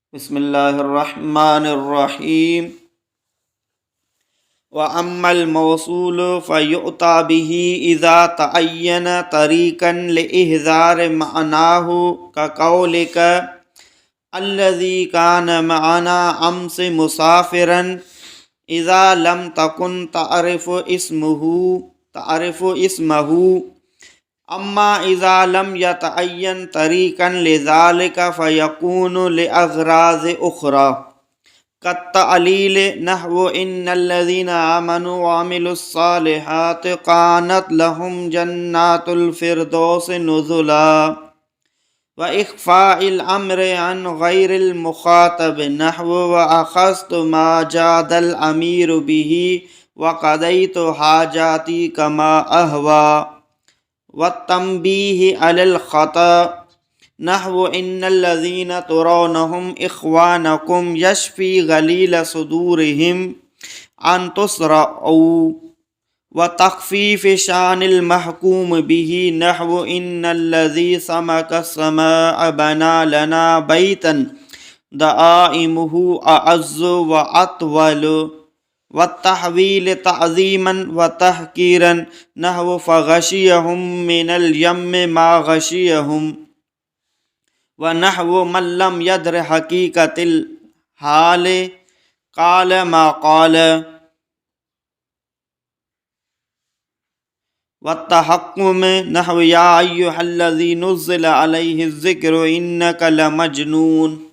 بسم الله الرحمن الرحيم وأما الموصول فيؤتى به إذا تعين طريقا لإهذار معناه كقولك الذي كان معنا أمس مسافرا إذا لم تكن تعرف اسمه تعرف اسمه أما إذا لم يتعين طريقا لذلك فيكون لأغراض أخرى كالتعليل نحو إن الذين آمنوا وعملوا الصالحات كانت لهم جنات الفردوس نزلا وإخفاء الأمر عن غير المخاطب نحو وأخذت ما جاد الأمير به وقضيت حاجاتي كما أهوى والتنبيه على الخطأ نحو إن الذين ترونهم إخوانكم يشفي غليل صدورهم أن تصرعوا وتخفيف شان المحكوم به نحو إن الذي سمك السماء بنى لنا بيتا دعائمه أعز وأطول والتحويل تعظيما وتحقيرا نحو فغشيهم من اليم ما غشيهم ونحو من لم يدر حقيقة الحال قال ما قال والتحكم نحو يا أيها الذي نزل عليه الذكر إنك لمجنون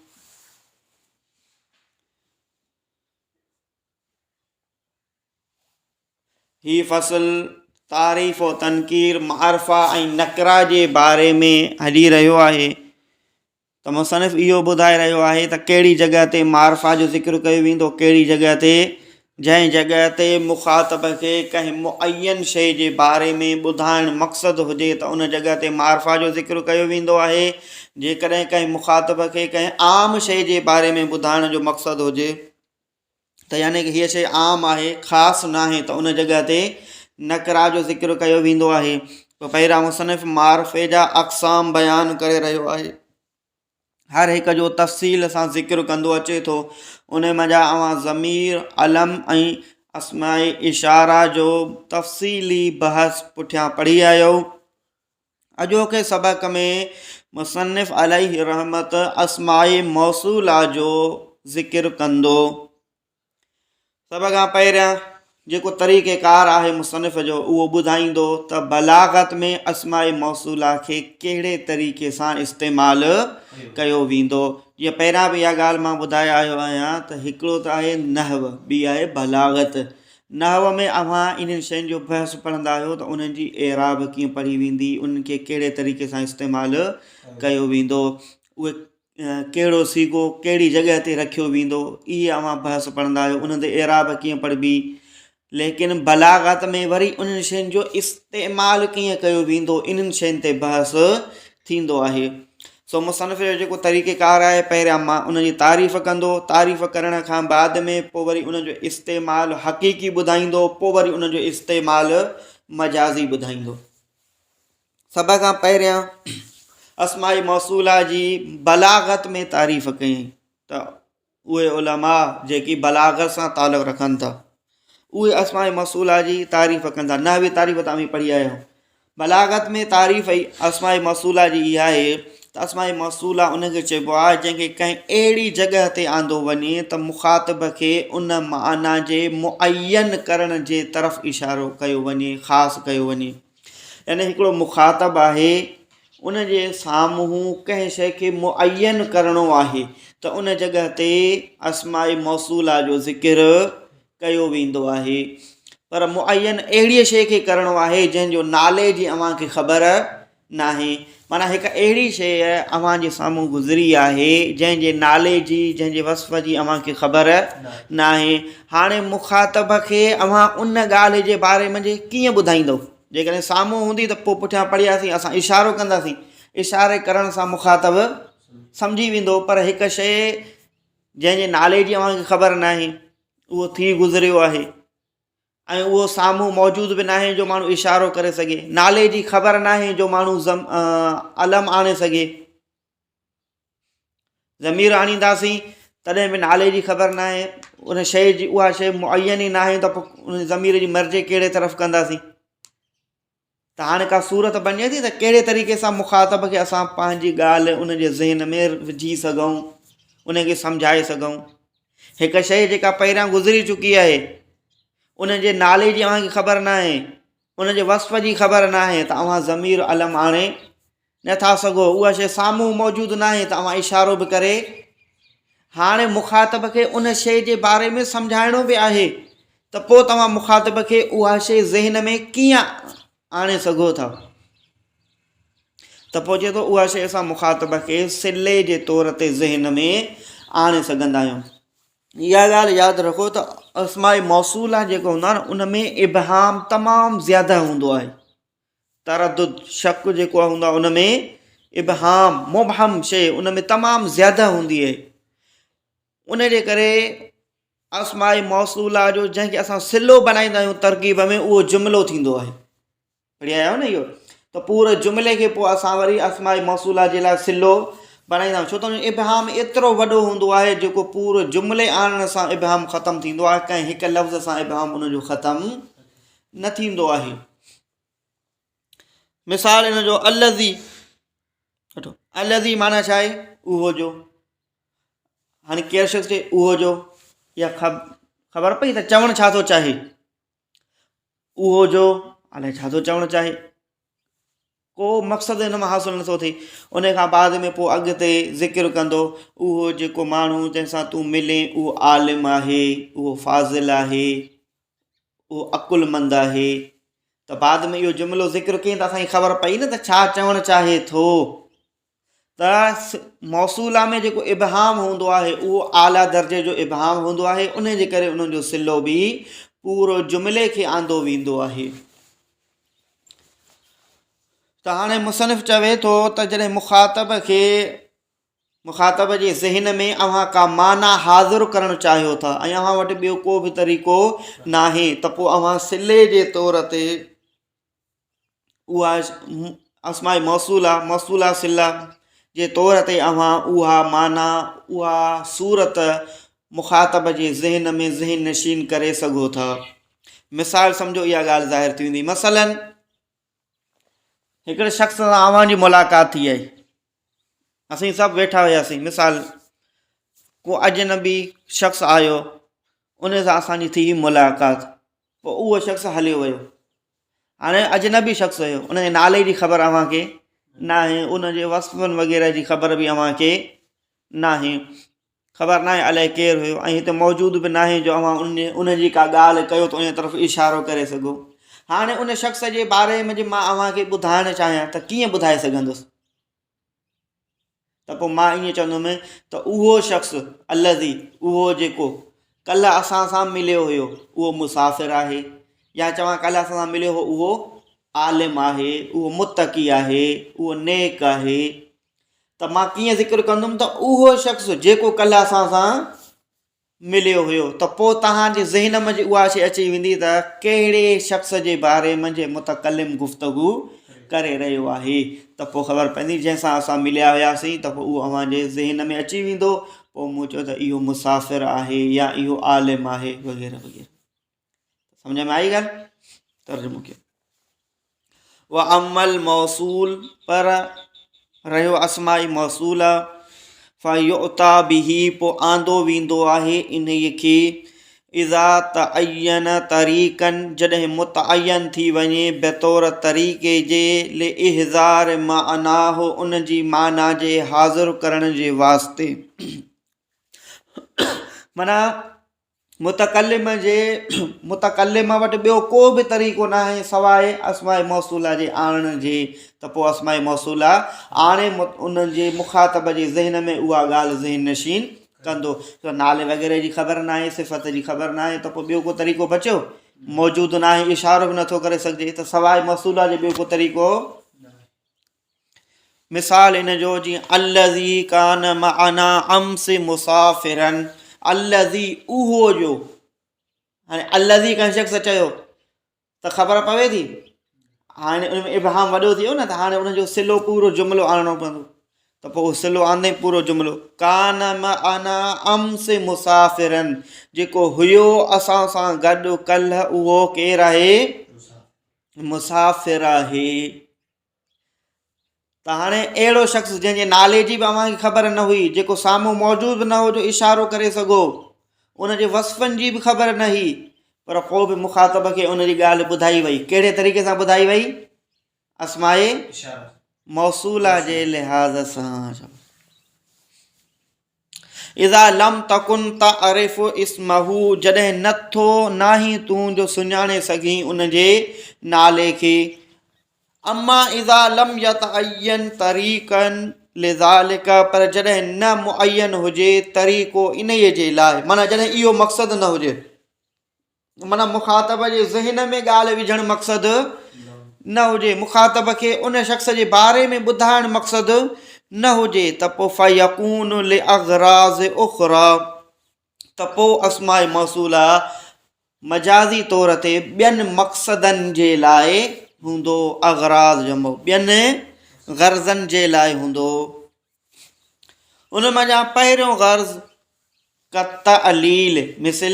هي فصل تعريف و تنڪير، معرفه ۽ نڪره جي باري ۾ هلي رهيو آهي ته مصنف اهو ٻڌائي رهيو آهي ته ڪهڙي جڳهه تي معرفه جو ذڪر ڪيو ويندو ڪهڙي جڳهه تي جنهن جڳهه تي مخاطب کي ڪنهن معين شيء جي باري ۾ ٻڌائڻ مقصد هجي ته ان جڳهه تي معرفه جو ذڪر ڪيو ويندو آهي جيڪڏهن ڪنهن مخاطب کي ڪنهن عام شيء جي باري ۾ ٻڌائڻ جو مقصد هجي ته يعني ڪه هيء شيء عام آهي خاص ناهي ته ان جڳهه تي نڪره جو ذڪر ڪيو ويندو آهي. پوء پهريان مصنف معرفي جا اقسام بيان ڪري رهيو آهي. هر هڪ جو تفصيل سان ذڪر ڪندو اچي ٿو. ان منجهان اوهان ضمير، علم ۽ اسماء اشاره جو تفصيلي بحث پٺيان پڙهي آيو. اڄوڪي سبق ۾ مصنف عليه الرحمت اسماء موصوله جو ذڪر ڪندو. سڀ کان پهريان جيڪو طريقه ڪار آهي مصنف جو اهو ٻڌائيندو ته بلاغت ۾ اسماء موصوله کي ڪهڙي طريقي سان استعمال ڪيو ويندو. جيئن پهريان به اها ڳالهه مان ٻڌائي آيو آهيان ته هڪڙو ته آهي نحو ٻي آهي بلاغت. نحو ۾ اوهان انهن شين جو بحث پڙهندا آهيو ته انهن جي اعراب ڪيئن پڙهي ويندي، انهن کي ڪهڙي طريقي سان استعمال ڪيو ويندو، اهي ڪهڙو صيغو ڪهڙي جڳهه تي رکيو ويندو، اهي اوهان بحث پڙهندا آهيو، انهن تي اعراب ڪيئن پڙهبي، ليڪن بلاغت ۾ وري انهن شين جو استعمال ڪيئن ڪيو ويندو، انهن شين تي بحث ٿيندو آهي. سو مصنف جو جيڪو طريقه ڪار آهي پهريان مان ان جي تعريف ڪندو تعريف ڪرڻ کان بعد ۾ پوء وري ان جو استعمال حقيقي ٻڌائيندو پوء وري ان جو استعمال مجازي ٻڌائيندو سڀ کان پهريان اسماء موصوله جي بلاغت ۾ تعريف ڪيائين ته اهي علماء جيڪي بلاغت سان تعلق رکن ٿا اهي اسماء موصوله جي تعريف ڪن ٿا نحوي تعريف ته اوهين پڙهي آيا آهيو بلاغت ۾ تعريف اسماء موصوله جي اها آهي ته اسماء موصوله ان کي چئبو آهي جنهن کي ڪنهن اهڙي جڳهه تي آندو وڃي ته مخاطب کي ان معنيٰ جي معين ڪرڻ جي طرف اشارو ڪيو وڃي خاص ڪيو وڃي يعني هڪڙو مخاطب آهي ان جي سامهون ڪنهن شيء کي معين ڪرڻو آهي ته ان جڳهه تي اسماء موصوله جو ذڪر ڪيو ويندو آهي پر معين اهڙيء شيء کي ڪرڻو آهي جنهن جو نالي جي اوهان کي خبر ناهي معنيٰ هڪ اهڙي شيء اوهان جي سامهون گذري آهي جنهن جي نالي جي جنهن جي وصف جي اوهان کي خبر ناهي هاڻي مخاطب کي اوهان ان ڳالهه جي باري ۾ ڪيئن ٻڌائيندو جيڪڏهن سامهون هوندي ته پوء پٺيان پڙهياسين اسان اشارو ڪنداسين اشاري ڪرڻ سان مخاطب سمجهي ويندو پر هڪ شيء جنهن جي نالي جي اوهان کي خبر ناهي اهو ٿي گذريو آهي ۽ اهو سامهون موجود به ناهي جو ماڻهو اشارو ڪري سگهي نالي جي خبر ناهي جو ماڻهو زم علم آڻي سگهي. ضمير آڻينداسين تڏهن به نالي جي خبر ناهي ان شيء جي اها شيء معين ئي ناهي ته پوء ان ضمير جي مرجع ڪهڙي طرف ڪنداسين ته هاڻي ڪا صورت بڻجي ٿي ته ڪهڙي طريقي سان مخاطب کي اسان پنهنجي ڳالهه ان جي ذهن ۾ وجهي سگهون ان کي سمجهائي سگهون هڪ شيء جيڪا پهريان گذري چڪي آهي ان جي نالي جي اوهان کي خبر ناهي ان جي وصف جي خبر ناهي ته اوهان ضمير علم آڻي نٿا سگهو، اها شيء سامهون موجود ناهي ته اوهان اشارو به ڪري هاڻي مخاطب کي ان شيء جي باري ۾ سمجهائڻو به آهي ته پوء توهان مخاطب کي اها شيء ذهن ۾ ڪيئن آڻي سگهو ٿا ته پوء چئي ٿو اها شيء اسان مخاطب کي صلي جي طور تي ذهن ۾ آڻي سگهندا آهيون. اها ڳالهه ياد رکو ته اسماء موصوله جيڪو هوندو آهي نه ان ۾ ابهام تمام زياده هوندو آهي. تردد، شڪ، جيڪو هوندو آهي ان ۾ ابهام، مبهم شيء ان ۾ تمام زياده هوندي آهي. ان جي ڪري اسماء موصوله جو جنهن کي اسان صلو بنائيندا آهيون ترڪيب ۾ اهو جملو ٿيندو آهي. پڙهي آيا آهيو نه اهو ته پوري جملي کي پوء اسان وري اسماء موصوله جي لاء صلو بڻائيندا آهيون ڇو ته ان جو ابهام ايترو وڏو هوندو آهي جيڪو پورو جملي آڻڻ سان ابهام ختم ٿيندو آهي ڪنهن هڪ لفظ سان ابهام ان جو ختم نه ٿيندو آهي. مثال ان جو الذي وٺو الذي معنيٰ ڇا آهي اهو جو هاڻي ڪير شخص چئي اهو جو يا خبر پئي ته چوڻ ڇا ٿو چاهي اهو جو الائي ڇا ٿو چوڻ چاهي ڪو مقصد ان مان حاصل نٿو ٿئي ان کان بعد ۾ پوء اڳتي ذڪر ڪندو اهو جيڪو ماڻهو جنهن سان تون ملين اهو عالم آهي اهو فاضل آهي اهو عقلمند آهي ته بعد ۾ اهو جملو ذڪر ڪيائين ته اسان کي خبر پئي نه ته ڇا چوڻ چاهي ٿو ته موصوله ۾ جيڪو ابهام هوندو آهي اهو اعليٰ درجي جو ابهام هوندو آهي ان جي ڪري ان جو صلو به پورو جملي کي آندو ويندو آهي ته هاڻي مصنف چوي ٿو ته جڏهن مخاطب کي مخاطب جي ذهن ۾ اوهان ڪا معنيٰ حاضر ڪرڻ چاهيو ٿا ۽ اوهان وٽ ٻيو ڪو به طريقو ناهي ته پوء اوهان صلي جي طور تي اها اسماء موصوله، موصوله صله، جي طور تي اوهان اها معنيٰ، اها صورت مخاطب جي ذهن ۾ ذهن نشين ڪري سگهو ٿا. مثال سمجهو اها ڳالهه ظاهر ٿي ويندي. مثلاً هڪڙي شخص سان اوهان جي ملاقات ٿي آهي. اسين سڀ ويٺا هياسين مثال ڪو اجنبي شخص آيو ان سان اسان جي ٿي ملاقات پوء اهو شخص هليو ويو هاڻي اجنبي شخص هيو ان جي نالي جي خبر اوهان کي ناهي ان جي وصفن وغيره جي خبر به اوهان کي ناهي خبر ناهي الائي ڪير هيو ۽ هتي موجود به ناهي جو اوهان ان ان جي ڪا ڳالهه ڪيو ته ان جي طرف اشارو ڪري سگهو. هاڻي ان شخص جي باري ۾ جي مان اوهان کي ٻڌائڻ چاهيان ته ڪيئن ٻڌائي سگهندس؟ ته پوء مان ائين چوندم ته اهو شخص الذي اهو جيڪو ڪلهه اسان سان مليو هيو اهو مسافر آهي يا چوان ڪلهه اسان سان مليو هو اهو عالم آهي اهو متقي آهي اهو نيڪ آهي ته مان ڪيئن ذڪر ڪندم ته اهو شخص جيڪو ڪلهه اسان سان مليو هيو ته پوء توهان جي ذهن منجهه اها شيء اچي ويندي ته ڪهڙي شخص جي باري منجهه متڪلم گفتگو ڪري رهيو آهي ته پوء خبر پوندي جنهن سان اسان مليا هياسين ته پوء اهو اوهان جي ذهن ۾ اچي ويندو پوء مون چيو ته اهو مسافر آهي يا اهو عالم آهي وغيره وغيره سمجھ ۾ آئي ڳالهه ترجمو ڪيو واما الموصول پر رهيو اسماء موصوله فيؤتا به پوء آندو ويندو آهي انهيء کي اذا تعين طريقا جڏهن متعين ٿي وڃي بطور طريقي جي لاحضار معناه ان جي معنيٰ جي حاضر ڪرڻ جي واسطي معنيٰ متڪلم جي متڪلم وٽ ٻيو ڪو به طريقو ناهي سواء اسماء موصوله جي آڻڻ جي ته پوء اسماء موصوله آڻي ان جي مخاطب جي ذهن ۾ اها ڳالهه ذهن نشين ڪندو ته نالي وغيره جي خبر ناهي صفت جي خبر ناهي ته پوء ٻيو ڪو طريقو بچيو موجود ناهي اشارو به نٿو ڪري سگهجي ته سواء موصوله جي ٻيو ڪو طريقو مثال ان جو جيئن الذي ڪان معنا امس مسافرا الذي اهو جو هاڻي الذي ڪنهن شخص چيو ته خبر پوي ٿي هاڻي ان ۾ ابهام وڏو ٿي ويو نه ته هاڻي ان جو صلو پورو جملو آڻڻو پوندو. ته پوء صلو آندائين پورو جملو ڪان معنا امس مسافرا جيڪو هيو اسان سان گڏ ڪلهه اهو ڪير آهي؟ مسافر آهي. ته هاڻي اهڙو شخص جنهن جي نالي جي به اوهان کي خبر نه هئي، جيڪو سامهون موجود به نه هو جو اشارو ڪري سگهو، ان جي وصفن جي به خبر نه هئي، پر پوء به مخاطب کي ان جي ڳالهه ٻڌائي وئي. ڪهڙي طريقي سان ٻڌائي وئي؟ اسماء موصوله جي لحاظ سان. اذا لم تڪن تعرف اسمه جڏهن نه ٿو ناهين تون جو سڃاڻي سگهين ان جي نالي کي. اما اذا لم يتعين طريقا لذلك پر جڏهن نه معين هجي طريقو انهيء جي لاء معنيٰ جڏهن اهو مقصد نه هجي. معنيٰ مخاطب جي ذهن ۾ ڳالهه وجهڻ مقصد نه هجي، مخاطب کي ان شخص جي باري ۾ ٻڌائڻ مقصد نه هجي ته پوء فيڪون لاغراض اخريٰ ته پوء اسماء موصوله مجازي طور تي ٻين مقصدن جي لاء هوندو، اغراض جمع ٻين غرضن جي لاء هوندو. ان منجهان پهريون غرض ڪتعليل مثل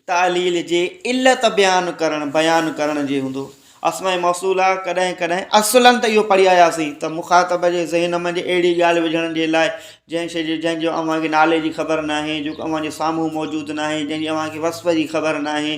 تعليل جي علت بيان ڪرڻ بيان ڪرڻ جي هوندو. اسماء موصوله ڪڏهن ڪڏهن اصلاً ته اهو پڙهي آياسين ته مخاطب جي ذهن منجهه اهڙي ڳالهه وجهڻ جي لاء جنهن شيء جي جنهن جو اوهان کي نالي جي خبر ناهي جيڪو اوهان جي سامهون موجود ناهي جنهن جي اوهان کي وصف جي خبر ناهي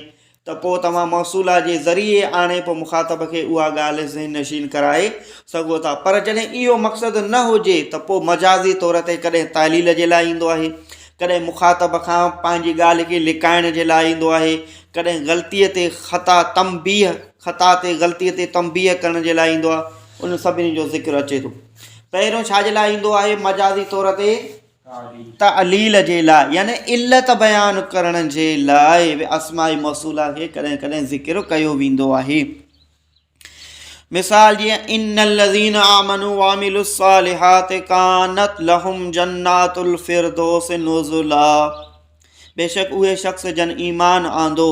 ته پوء توهان موصوله جي ذريعي آڻي پوء مخاطب کي اها ڳالهه ذهن نشين ڪرائي سگهو ٿا پر جڏهن اهو مقصد نه هجي ته پوء مجازي طور تي ڪڏهن تعليل جي لاء ايندو آهي ڪڏهن مخاطب کان پنهنجي ڳالهه کي لڪائڻ جي لاء ايندو آهي ڪڏهن غلطيء تي خطا تنبيهه خطا تي غلطيء تي تنبيهه ڪرڻ جي لاء ايندو آهي انهن سڀني جو ذڪر اچي ٿو پهريون ڇا جي لاء ايندو آهي مجازي طور تي تعليل جي لاء يعني علت بيان ڪرڻ جي لاء به اسماء موصوله کي ڪڏهن ڪڏهن ذڪر ڪيو ويندو آهي. مثال جيئن ان الذين آمنوا وعملوا الصالحات ڪانت لهم جنات الفردوس نزلا بيشڪ اهي شخص جن ايمان آندو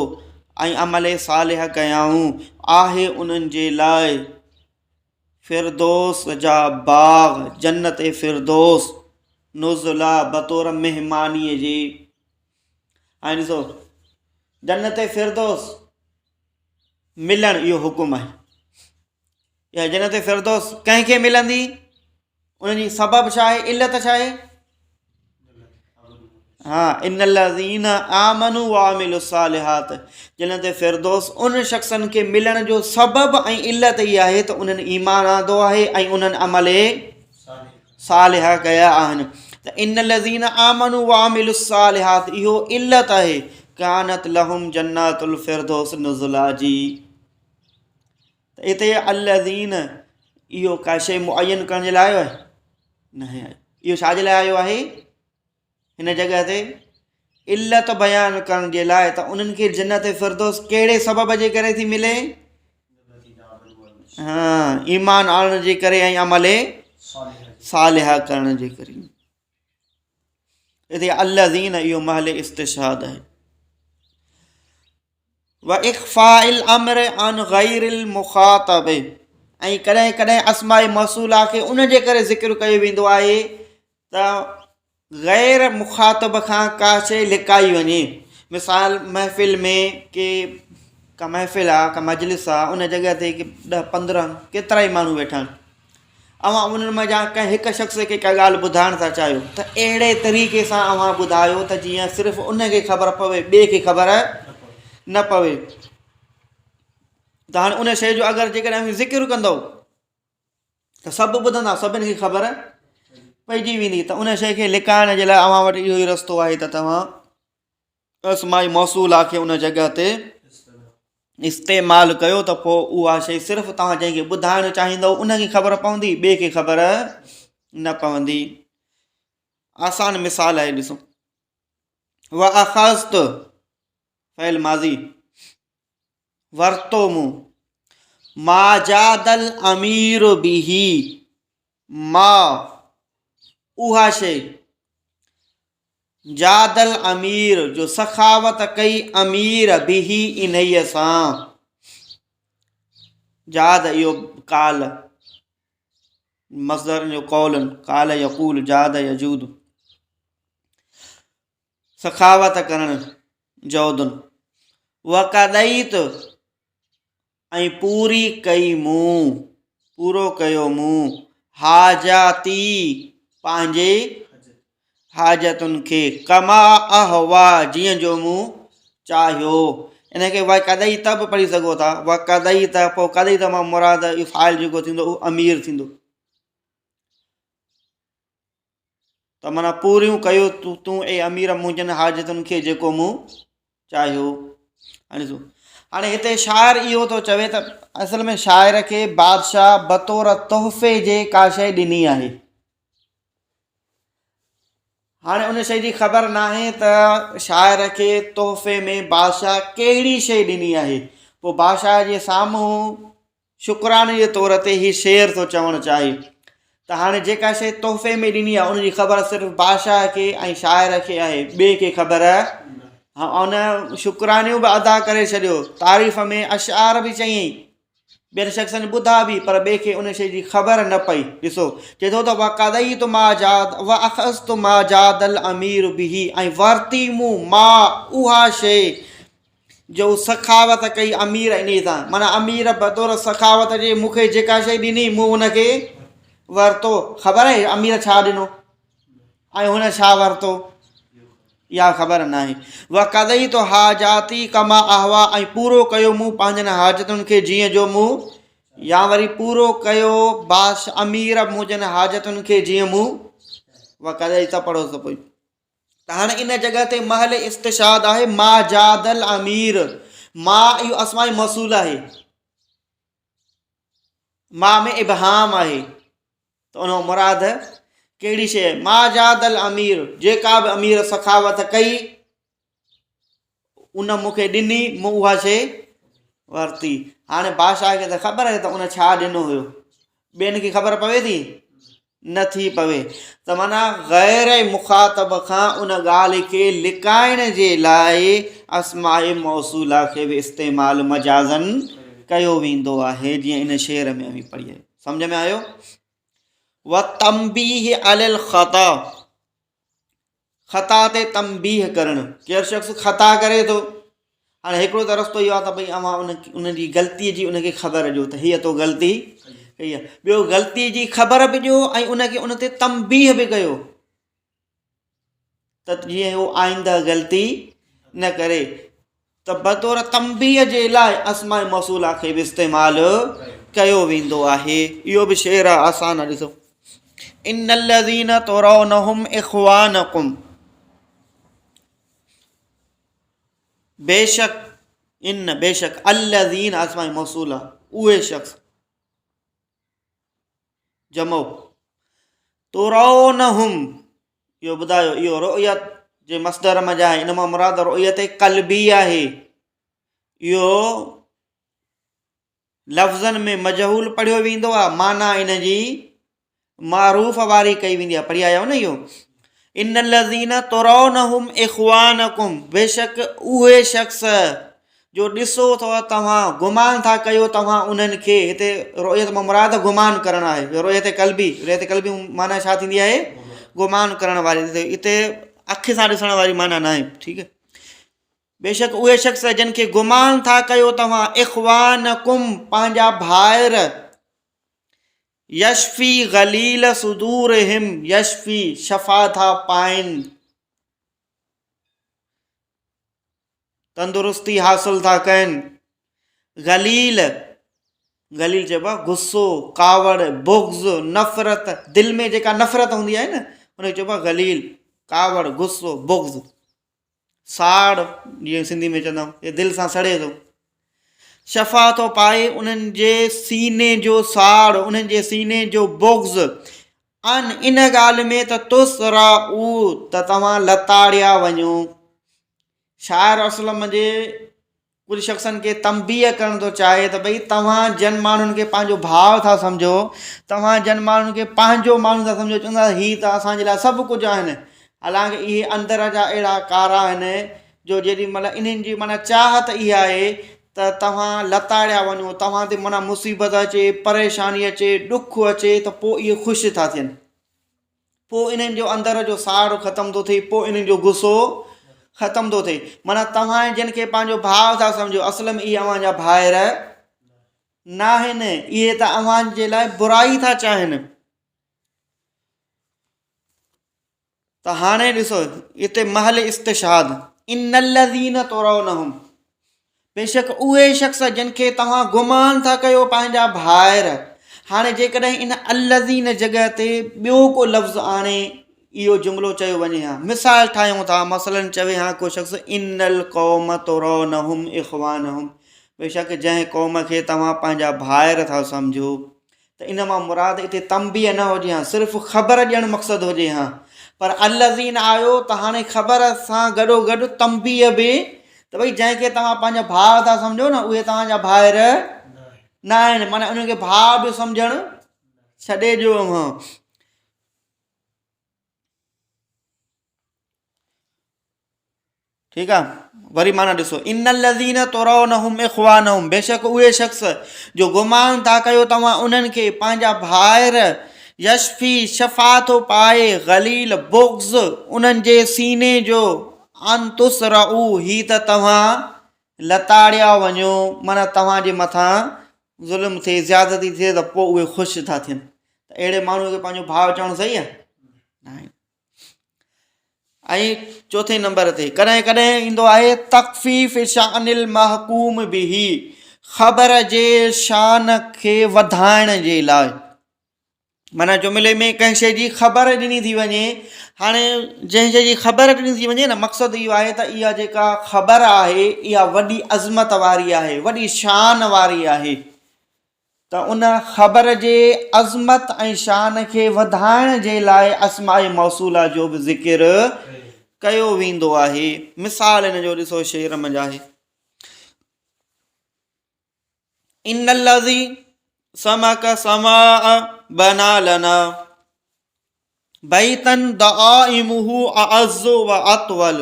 ۽ عمل صالح ڪيائون آهي انهن جي لاء فردوس جا باغ، جنت فردوس، نزلا بطور مهمانيء جي. هاڻي ڏسو جنت فردوس ملڻ اهو حڪم آهي. اها جنت فردوس ڪنهن کي ملندي؟ ان جي سبب ڇا آهي؟ علت ڇا آهي؟ ها ان الذين آمنوا وعملوا الصالحات جنت فردوس ان شخصن کي ملڻ جو سبب ۽ علت هي آهي ته انهن ايمان آندو آهي ۽ انهن عمل صالح ڪيا آهن ته ان الذين آمنوا وعملوا الصالحات اهو علت آهي كانت لهم جنات الفردوس نزلا جي ته اتي الذين اهو ڪا شيء معين ڪرڻ جي لاء آيو آهي نه آيو اهو ڇا جي لاء آيو آهي هن جڳهه تي علت بيان ڪرڻ جي لاء ته انهن کي جنت فردوس ڪهڙي سبب جي ڪري ٿي ملي ها ايمان آڻڻ جي ڪري ۽ عمل صالح ڪرڻ جي ڪري هتي الذين اهو محل استشهاد آهي واخفاء الامر عن غير المخاطب ۽ ڪڏهن ڪڏهن اسماء موصوله کي ان جي ڪري ذڪر ڪيو ويندو آهي ته غير مخاطب کان ڪا شيء لڪائي وڃي مثال محفل ۾ ڪي ڪا محفل آ ڪا مجلس آ ان جڳهه تي ڪي ڏهه پندرهن ڪيترا ئي ماڻهو ويٺا آهن اوهان انهن منجهان ڪنهن هڪ شخص کي ڪا ڳالهه ٻڌائڻ ٿا چاهيو ته اهڙي طريقي سان اوهان ٻڌايو ته جيئن صرف ان کي خبر پوي ٻئي کي خبر نه پوي ته هاڻي ان شيء جو اگر جيڪڏهن اوهين ذڪر ڪندؤ ته سڀ ٻڌندا سڀني کي خبر پئجي ويندي ته ان شيء کي لڪائڻ جي لاء اوهان وٽ اهو ئي رستو آهي ته توهان اسماء موصوله کي ان جڳهه تي استعمال ڪيو ته پوء اها شيء صرف توهان جنهن کي ٻڌائڻ چاهيندؤ ان کي خبر پوندي ٻئي کي خبر نه پوندي آسان مثال آهي ڏسو واخذت فعل ماضي ورتو مون ما جاد الامير به ما اها شيء جاد الامير جو سخاوت ڪئي امير به انهيء سان. جاد اهو قال. مصدر جو قول قال يقول جاد يجود سخاوت ڪرڻ جود وقضيت ۽ پوري ڪئي مون پورو ڪيو مون حاجاتي پنهنجي حاجتن کي ڪما اهوا جيئن جو مون چاهيو ان کي وقضيت به پڙهي سگهو ٿا وقضيت پوء قضيت مان مراد اهو فاعل جيڪو ٿيندو اهو امير ٿيندو ته معنيٰ پوريون ڪيو تون اي امير منهنجن حاجتن کي جيڪو مون چاهيو. هاڻي ڏسو هاڻي هتي شاعر اهو ٿو چوي ته اصل ۾ شاعر کي بادشاهه بطور تحفي جي ڪا شيء ڏني آهي. هاڻي ان شيء جي خبر ناهي ته شاعر کي تحفي ۾ بادشاهه ڪهڙي شيء ڏني آهي. پوء بادشاهه جي سامهون شڪراني جي طور تي هي شعر ٿو چوڻ چاهي ته هاڻي جيڪا شيء تحفي ۾ ڏني آهي ان جي خبر صرف بادشاهه کي ۽ شاعر کي آهي ٻئي کي خبر ها ان شڪرانيون به ادا ڪري ڇڏيو تعريف ۾ اشعار به چيائين ٻين شخصن ٻڌا به پر ٻئي کي ان شيء جي خبر نه پئي ڏسو چئي ٿو ته وقضيت ما جاد واخذت ما جاد الامير به ۽ ورتي مون ما اها شيء جو سخاوت ڪئي امير انهيء سان، معنيٰ امير بطور سخاوت جي مون کي جيڪا شيء ڏني مون ان کي ورتو. خبر آهي امير ڇا ڏنو ۽ هن ڇا ورتو؟ اها خبر ناهي. وقضيت حاجاتي ڪما اهوا ۽ پورو ڪيو مون پنهنجن حاجتن کي جيئن جو مون يا وري پورو ڪيو باش امير منهنجن حاجتن کي جيئن مون وقضيت پڙهو ته پوء ته هاڻي ان جڳهه تي محل استشهاد آهي ما جاد الامير ما اهو اسماء موصول آهي ما ۾ ابهام آهي ته ان مراد ڪهڙي شيء ما جاد الامير جيڪا به امير سخاوت ڪئي ان مون کي ڏني، مون اها شيء ورتي. هاڻي بادشاهه کي ته خبر آهي ته ان ڇا ڏنو هيو. ٻين کي خبر پوي ٿي؟ نه ٿي پوي. ته معنيٰ غير مخاطب کان ان ڳالهه کي لڪائڻ جي لاء اسماء موصوله کي به استعمال مجازاً ڪيو ويندو آهي، جيئن ان شعر ۾ اوهين پڙهي آيو. سمجهه ۾ آيو؟ وتنبيه علي الخطا خطا تي تنبيهه ڪرڻ، ڪير شخص خطا ڪري ٿو، هاڻي هڪڙو ته رستو اهو آهي ته ڀئي اوهان ان ان جي غلطي جي ان کي خبر ڏيو ته هيء تو غلطي ڪئي آهي، ٻيو غلطي جي خبر به ڏيو ۽ ان کي ان تي تنبيهه به ڪيو ته جيئن هو آئنده غلطي نه ڪري. ته بطور تنبيهه جي لاء اسماء موصوله کي به استعمال ڪيو ويندو آهي. اهو به شعر آسان آهي ڏسو. ان الذين ترونهم اخوانكم بيشڪ ان بيشڪ الذين اسماء موصوله اهي شخص جمع ترونهم اهو ٻڌايو اهو رؤيت جي مصدر منجهان آهي ان مان مراد رؤيت قلبي آهي اهو لفظن ۾ مجهول پڙهيو ويندو آهي معنيٰ ان جي معروف واري ڪئي ويندي آهي پڙهي آيا آهيو نه اهو ان الذين ترونهم اخوانكم بيشڪ اهي شخص جو ڏسو ٿو توهان گمان ٿا ڪيو توهان انهن کي هتي رؤيت مان مراد گمان ڪرڻ آهي رؤيت قلبي رؤيت قلبي معنيٰ ڇا ٿيندي آهي گمان ڪرڻ واري هتي اک سان ڏسڻ واري معنيٰ ناهي ٺيڪ آهي بيشڪ اهي شخص جن کي گمان ٿا ڪيو توهان اخوانڪم پنهنجا ڀائر يشفي غليل صدورهم يشفي شفا ٿا پائن تندرستي حاصل ٿا ڪن. غليل، غليل چئبو آهي غصو، ڪاوڙ، بغض، نفرت، دل ۾ جيڪا نفرت هوندي آهي نه ان کي چئبو آهي غليل، ڪاوڙ، غصو، بغض، ساڙ جيئن سنڌي ۾ چوندا آهيون هي دل سان سڙي ٿو. شفا ٿو پائي انهن جي سيني جو ساڙ، انهن جي سيني جو بغض، ان ان ڳالهه ۾ ته تسرعو ته توهان لتاڙيا وڃو. شاعر اسلم جي ڪجهه شخصن کي تنبيهه ڪرڻ ٿو چاهي ته ڀئي توهان جن ماڻهن کي پنهنجو ڀاء ٿا سمجهو توهان جن ماڻهن کي پنهنجو ماڻهو ٿا سمجهو چوندا هي ته اسان جي لاء سڀ ڪجهه آهن حالانڪه اهي اندر جا اهڙا ڪارا آهن جو جيڏي مهل انهن جي معنيٰ چاهت اها آهي ته توهان لتاڙيا وڃو، توهان تي معنيٰ مصيبت اچي، پريشاني اچي، ڏک اچي ته پوء اهي خوش ٿا ٿين. پوء انهن جو اندر جو ساڙ ختم ٿو ٿئي، پوء انهن جو غصو ختم ٿو ٿئي. معنيٰ توهان جن کي پنهنجو ڀاء ٿا سمجهو، اصل ۾ اهي اوهان جا ڀائر ناهن، اهي ته اوهان جي لاء برائي ٿا چاهين. ته هاڻي ڏسو اتي محل استشهاد ان الذين ترونهم بيشڪ اهي شخص جن کي توهان گمان ٿا ڪيو پنهنجا ڀائر هاڻي جيڪڏهن ان الذين جڳهه تي ٻيو ڪو لفظ آڻي اهو جملو چيو وڃي ها مثال ٺاهيون ٿا مثلا چوي ها ڪو شخص ان القوم ترونهم اخوانهم بيشڪ جنهن قوم کي توهان پنهنجا ڀائر ٿا سمجهو ته ان مان مراد اتي تنبيهه نه هجي ها، صرف خبر ڏيڻ مقصد هجي ها، پر الذين آيو ته هاڻي خبر سان گڏوگڏ تنبيهه به ته ڀئي جنهن کي توهان پنهنجا ڀاء ٿا سمجهو نه اهي توهان جا ڀائر نه آهن، معنيٰ انهن کي ڀاء به سمجهڻ ڇڏي ڏيو اوهان. ٺيڪ آ وري معنيٰ ڏسو ان الذين ترونهم اخوانهم بيشڪ اهي شخص جو گمان ٿا ڪيو توهان انهن کي پنهنجا ڀائر يشفي شفا ٿو پائي غليل بغض انهن جي سيني جو ان تسرعو هي ته توهان لتاڙيا وڃو معنيٰ توهان جي مٿان ظلم ٿئي زيادتي ٿئي ته پوء اهي خوش ٿا ٿين ته اهڙي ماڻهو کي پنهنجو ڀاء چوڻ صحيح آهي ناهي ۽ چوٿين نمبر تي ڪڏهن ڪڏهن ايندو آهي تخفيف شان المحڪوم به خبر جي شان کي وڌائڻ جي لاء معنيٰ جملي ۾ ڪنهن شيء جي خبر ڏني ٿي وڃي هاڻي جنهن شيء جي خبر ڏني ٿي وڃي نه مقصد اهو آهي ته اها جيڪا خبر آهي اها وڏي عظمت واري آهي وڏي شان واري آهي ته ان خبر جي عظمت ۽ شان کي وڌائڻ جي لاء اسماء موصوله جو به ذڪر ڪيو ويندو آهي. مثال ان جو ڏسو شعر منجهه آهي. ان الذي سمك سماء بنا لنا بيتا دعائمه اعز واطول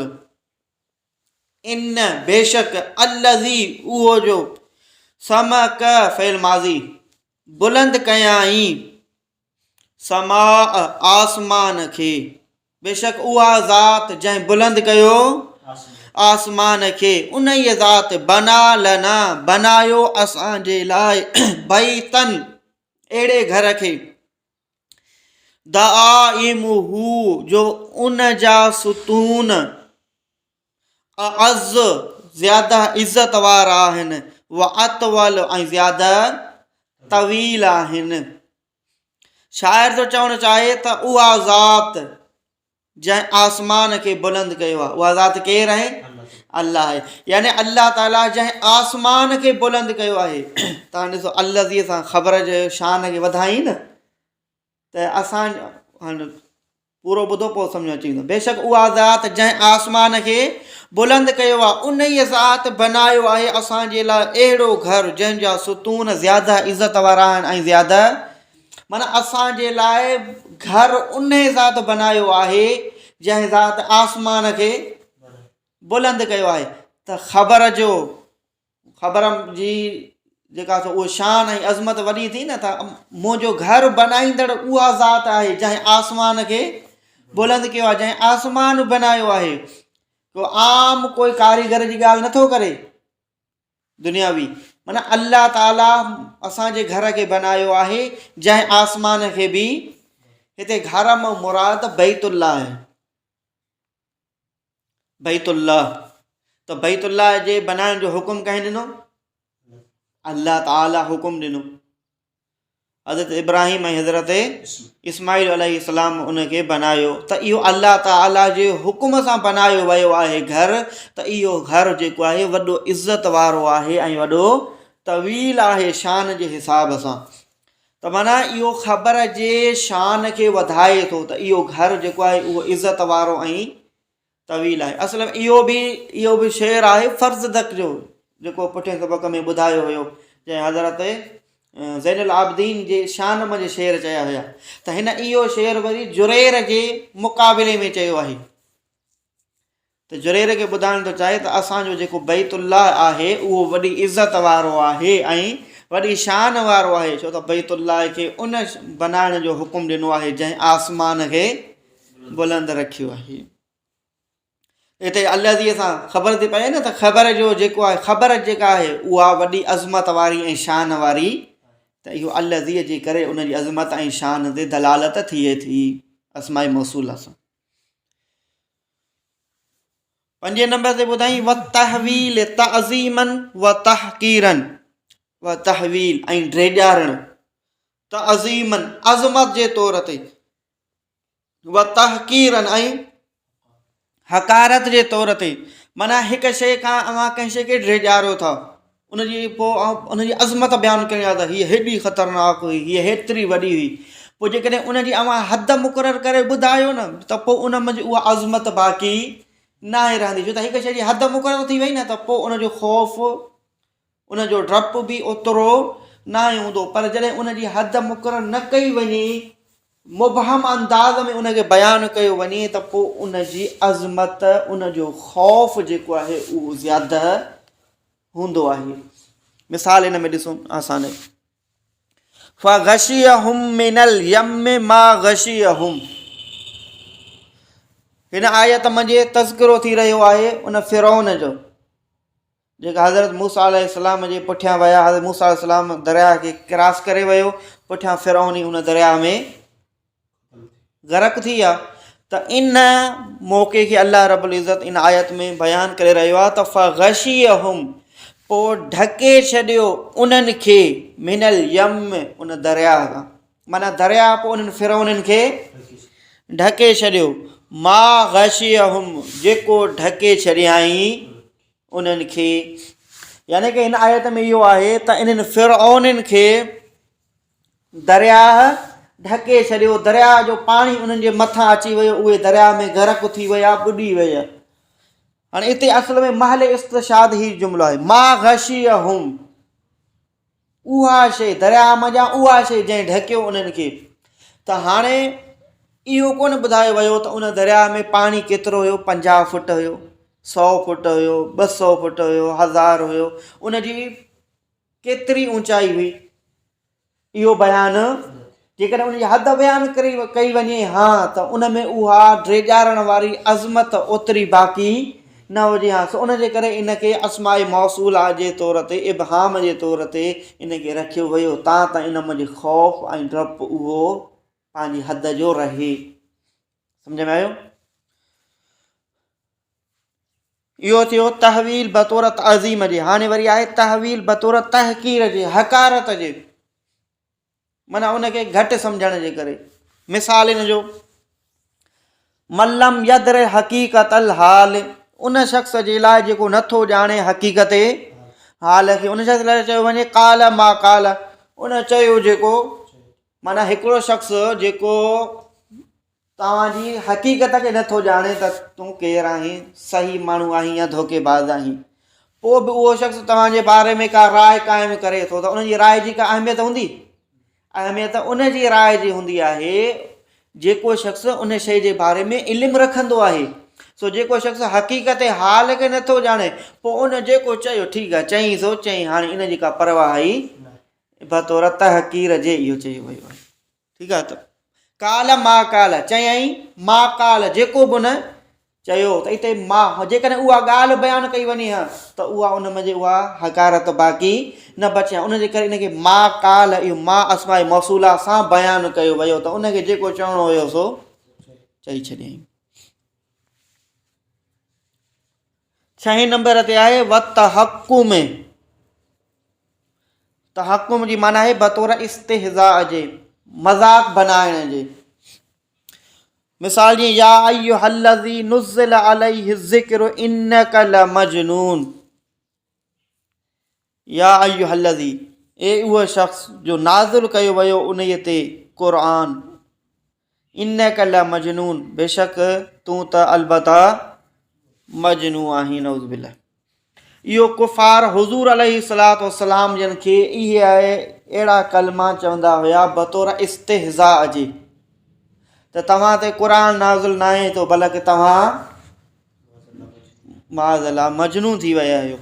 ان، بيشڪ، الذي، اهو جو، سمڪ، فعل ماضي، بلند ڪيائين، سماء، آسمان کي، بيشڪ اها ذات جنهن بلند ڪيو آسمان کي، انهيء ذات، بنا لنا، بنايو اسان جي لاء، بيتاً، اهڙي گهر کي، دعائمه، جو ان جا ستون، اعز، زياده عزت وارا آهن، واطول، ۽ زياده طويل آهن. شاعر ٿو چوڻ چاهي ته اها ذات جنهن آسمان کي بلند ڪيو آهي اها ذات ڪير آهي؟ الله آهي. يعني الله تعالي جنهن آسمان کي بلند ڪيو آهي. تان ڏسو الذي سان خبر جي شان کي وڌائين نه ته اسان پورو ٻڌو پوء سمجهه اچي ويندو. بيشڪ اها ذات جنهن آسمان کي بلند ڪيو آهي انهيء ذات بنايو آهي اسان جي لاء اهڙو گهر جنهن جا ستون زياده عزت وارا آهن ۽ زياده معنيٰ اسان جي لاء گهر انهيء ذات بنايو آهي جنهن ذات آسمان کي بلند ڪيو آهي ته خبر جو خبر جي جيڪا سو اهو شان ۽ عظمت وڏي ٿي نه ته منهنجو گهر بنائيندڙ اها ذات آهي جنهن آسمان کي بلند ڪيو آهي جنهن آسمان بنايو آهي ڪو عام ڪوئي ڪاريگر جي ڳالهه نٿو ڪري دنياوي معنی الله تعالي اسان جي گهر کي بنايو آهي جنهن آسمان کي به هتي گهر مان مراد بيت الله آهي بيت الله ته بيت الله جي بنائڻ جو حڪم ڪنهن ڏنو؟ الله تعالي حڪم ڏنو. حضرت ابراهيم ۽ حضرت اسماعيل عليه السلام ان کي بنايو ته اهو الله تعالي جي حڪم سان بنايو ويو آهي گهر ته اهو گهر جيڪو آهي وڏو عزت وارو آهي ۽ وڏو طويل آهي شان جي حساب سان ته معنيٰ اهو خبر جي شان کي وڌائي ٿو ته اهو گهر جيڪو آهي اهو عزت وارو ۽ طويل آهي. اصل ۾ اهو به اهو به شعر آهي فرزدق جو جيڪو پٺئين سبق ۾ ٻڌايو ويو جنهن حضرت زين العابدين جي شان منجهه شعر چيا هيا ته هن اهو شعر وري جرير جي مقابلي ۾ چيو آهي. ته جرير کي ٻڌائڻ ٿو چاهي ته اسان جو جيڪو بيت الله آهي اهو وڏي عزت وارو آهي ۽ وڏي شان وارو آهي ڇو ته بيت الله کي ان بنائڻ جو حڪم ڏنو آهي جنهن آسمان کي بلند رکيو آهي. هتي الذي سان خبر ٿي پئي نه ته خبر جو جيڪو آهي خبر جيڪا آهي اها وڏي عظمت واري ۽ شان واري ته اهو الذي جي ڪري ان جي عظمت ۽ شان تي دلالت ٿئي ٿي اسماء موصوله سان. پنجين نمبر تي ٻڌائين وتحويل تعظيما وتحقيرا وتحويل ۽ ڊيڄارڻ تعظيما عظمت جي طور تي وتحقيرا ۽ حقارت جي طور تي معنيٰ هڪ شيء کان اوهان ڪنهن شيء کي ڊيڄاريو ٿا ان جي پوء ان جي عظمت بيان ڪرڻي آهي ته هيء هيڏي خطرناڪ هئي، هيء هيتري وڏي هئي. پوء جيڪڏهن ان جي اوهان حد مقرر ڪري ٻڌايو نه ته پوء ان منجهه اها عظمت باقي ناهي رهندي. ڇو ته هڪ شيء جي حد مقرر ٿي وئي نه ته پوء ان جو خوف، ان جو ڊپ به اوترو ناهي هوندو. پر جڏهن ان جي حد مقرر نه ڪئي وڃي، مبهم انداز ۾ ان کي بيان ڪيو وڃي ته پوء ان جي عظمت، ان جو خوف جيڪو آهي اهو زياده هوندو آهي. مثال ان ۾ ڏسو آسان آهي. فغشيهم من اليم ما غشيهم هن آيت منجهه تذڪرو ٿي رهيو آهي ان فرعون جو جيڪا حضرت موسيٰ عليه السلام جي پٺيان ويا حضرت موسيٰ عليه السلام درياء کي ڪراس ڪري ويو پٺيان فرعون ان درياء ۾ غرق ٿي ويا ته ان موقعي کي الله رب العزت ان آيت ۾ بيان ڪري رهيو آهي ته فغشيهم پوء ڍڪي ڇڏيو انهن کي من اليم ان درياء کان معنيٰ درياء پوء انهن فرعونن کي ڍڪي ڇڏيو ما غشيهم جيڪو ڍڪي ڇڏيائين انهن کي يعني ڪه هن آيت ۾ اهو آهي ته انهن فرعونن کي درياهه ڍڪي ڇڏيو، درياهه جو پاڻي انهن جي مٿان اچي ويو، اهي درياهه ۾ غرق ٿي ويا، ٻڏي ويا. هاڻي اتي اصل ۾ محل استشهاد هي جملو آهي، ما غشيهم، اها شيء درياهه منجهان اها شيء جنهن ڍڪيو انهن کي. ته هاڻي اهو ڪونه ٻڌايو ويو ته ان درياهه ۾ پاڻي ڪيترو هيو، 50 فٽ هيو، 100 فٽ هيو، 200 فٽ هيو، هزار هيو، ان جي ڪيتري اوچائي هئي اهو بيان جيڪڏهن ان جي حد بيان ڪري ڪئي وڃي ها ته ان ۾ اها ڊيڄارڻ واري عظمت اوتري باقي نه هجي ها سو ان جي ڪري ان کي اسماء موصوله جي طور تي ابهام جي طور تي ان کي رکيو ويو تان ته ان منجهه خوف ۽ ڊپ اهو پنهنجي حد جو رهي. سمجھ ۾ آيو؟ اهو ٿيو تحويل بطور تعظيم جي هاڻي وري آهي تحويل بطور تحقير جي حقارت جي معنيٰ ان کي گهٽ سمجهڻ جي ڪري مثال ان جو من لم يدر حقيقت الحال ان شخص جي لاء جيڪو نٿو ڄاڻي حقيقت حال کي ان شخص لاء چيو وڃي قال ما قال ان چيو جيڪو معنيٰ هڪڙو شخص جيڪو توهان جي حقيقت کي نٿو ڄاڻي ته تون ڪير آهين، صحيح ماڻهو آهين يا ڌوڪي باز آهين. پوء به اهو شخص توهان جي باري ۾ ڪا راء قائم ڪري ٿو ته ان جي راء جي ڪا اهميت هوندي؟ اهميت ان جي راء جي هوندي آهي جيڪو شخص ان شيء جي باري ۾ علم رکندو آهي. سو جيڪو شخص حقيقت حال کي نٿو ڄاڻي پوء ان جيڪو چيو ٺيڪ آهي چئين سو چئين هاڻي ان جي ڪا پرواهه ئي بطور تحقير جي اهو چيو ويو آهي. ٺيڪ آهي ته قال ما قال چيائين ما قال جيڪو به ان چيو ته اتي ما جيڪڏهن اها ڳالهه بيان ڪئي وڃي ها ته اها ان منجهه اها حقارت باقي نه بچي ها ان جي ڪري ان کي ما قال اهو ما اسماء موصوله سان بيان ڪيو ويو ته ان کي جيڪو چوڻو هيو سو چئي ڇڏيائين. ڇهين نمبر تي آهي وتحڪم تحڪم جي معنيٰ آهي بطور استهزاء جي مذاق بنائڻ جي مثال جيئن يا ايها الذي نزل عليه الذڪر انك لمجنون يا ايها الذي اي اهو شخص جو نازل ڪيو ويو انهيء تي قرآن انڪ لمجنون بيشڪ تون ته البته مجنون آهين نعوذ بالله اهو ڪفار حضور عليه الصلوة والسلام جن کي اهي اهڙا ڪلما چوندا هيا بطور استهزاء جي ته توهان تي قرآن نازل ناهي ٿو بلڪ توهان معاذ الله مجنون ٿي ويا آهيو.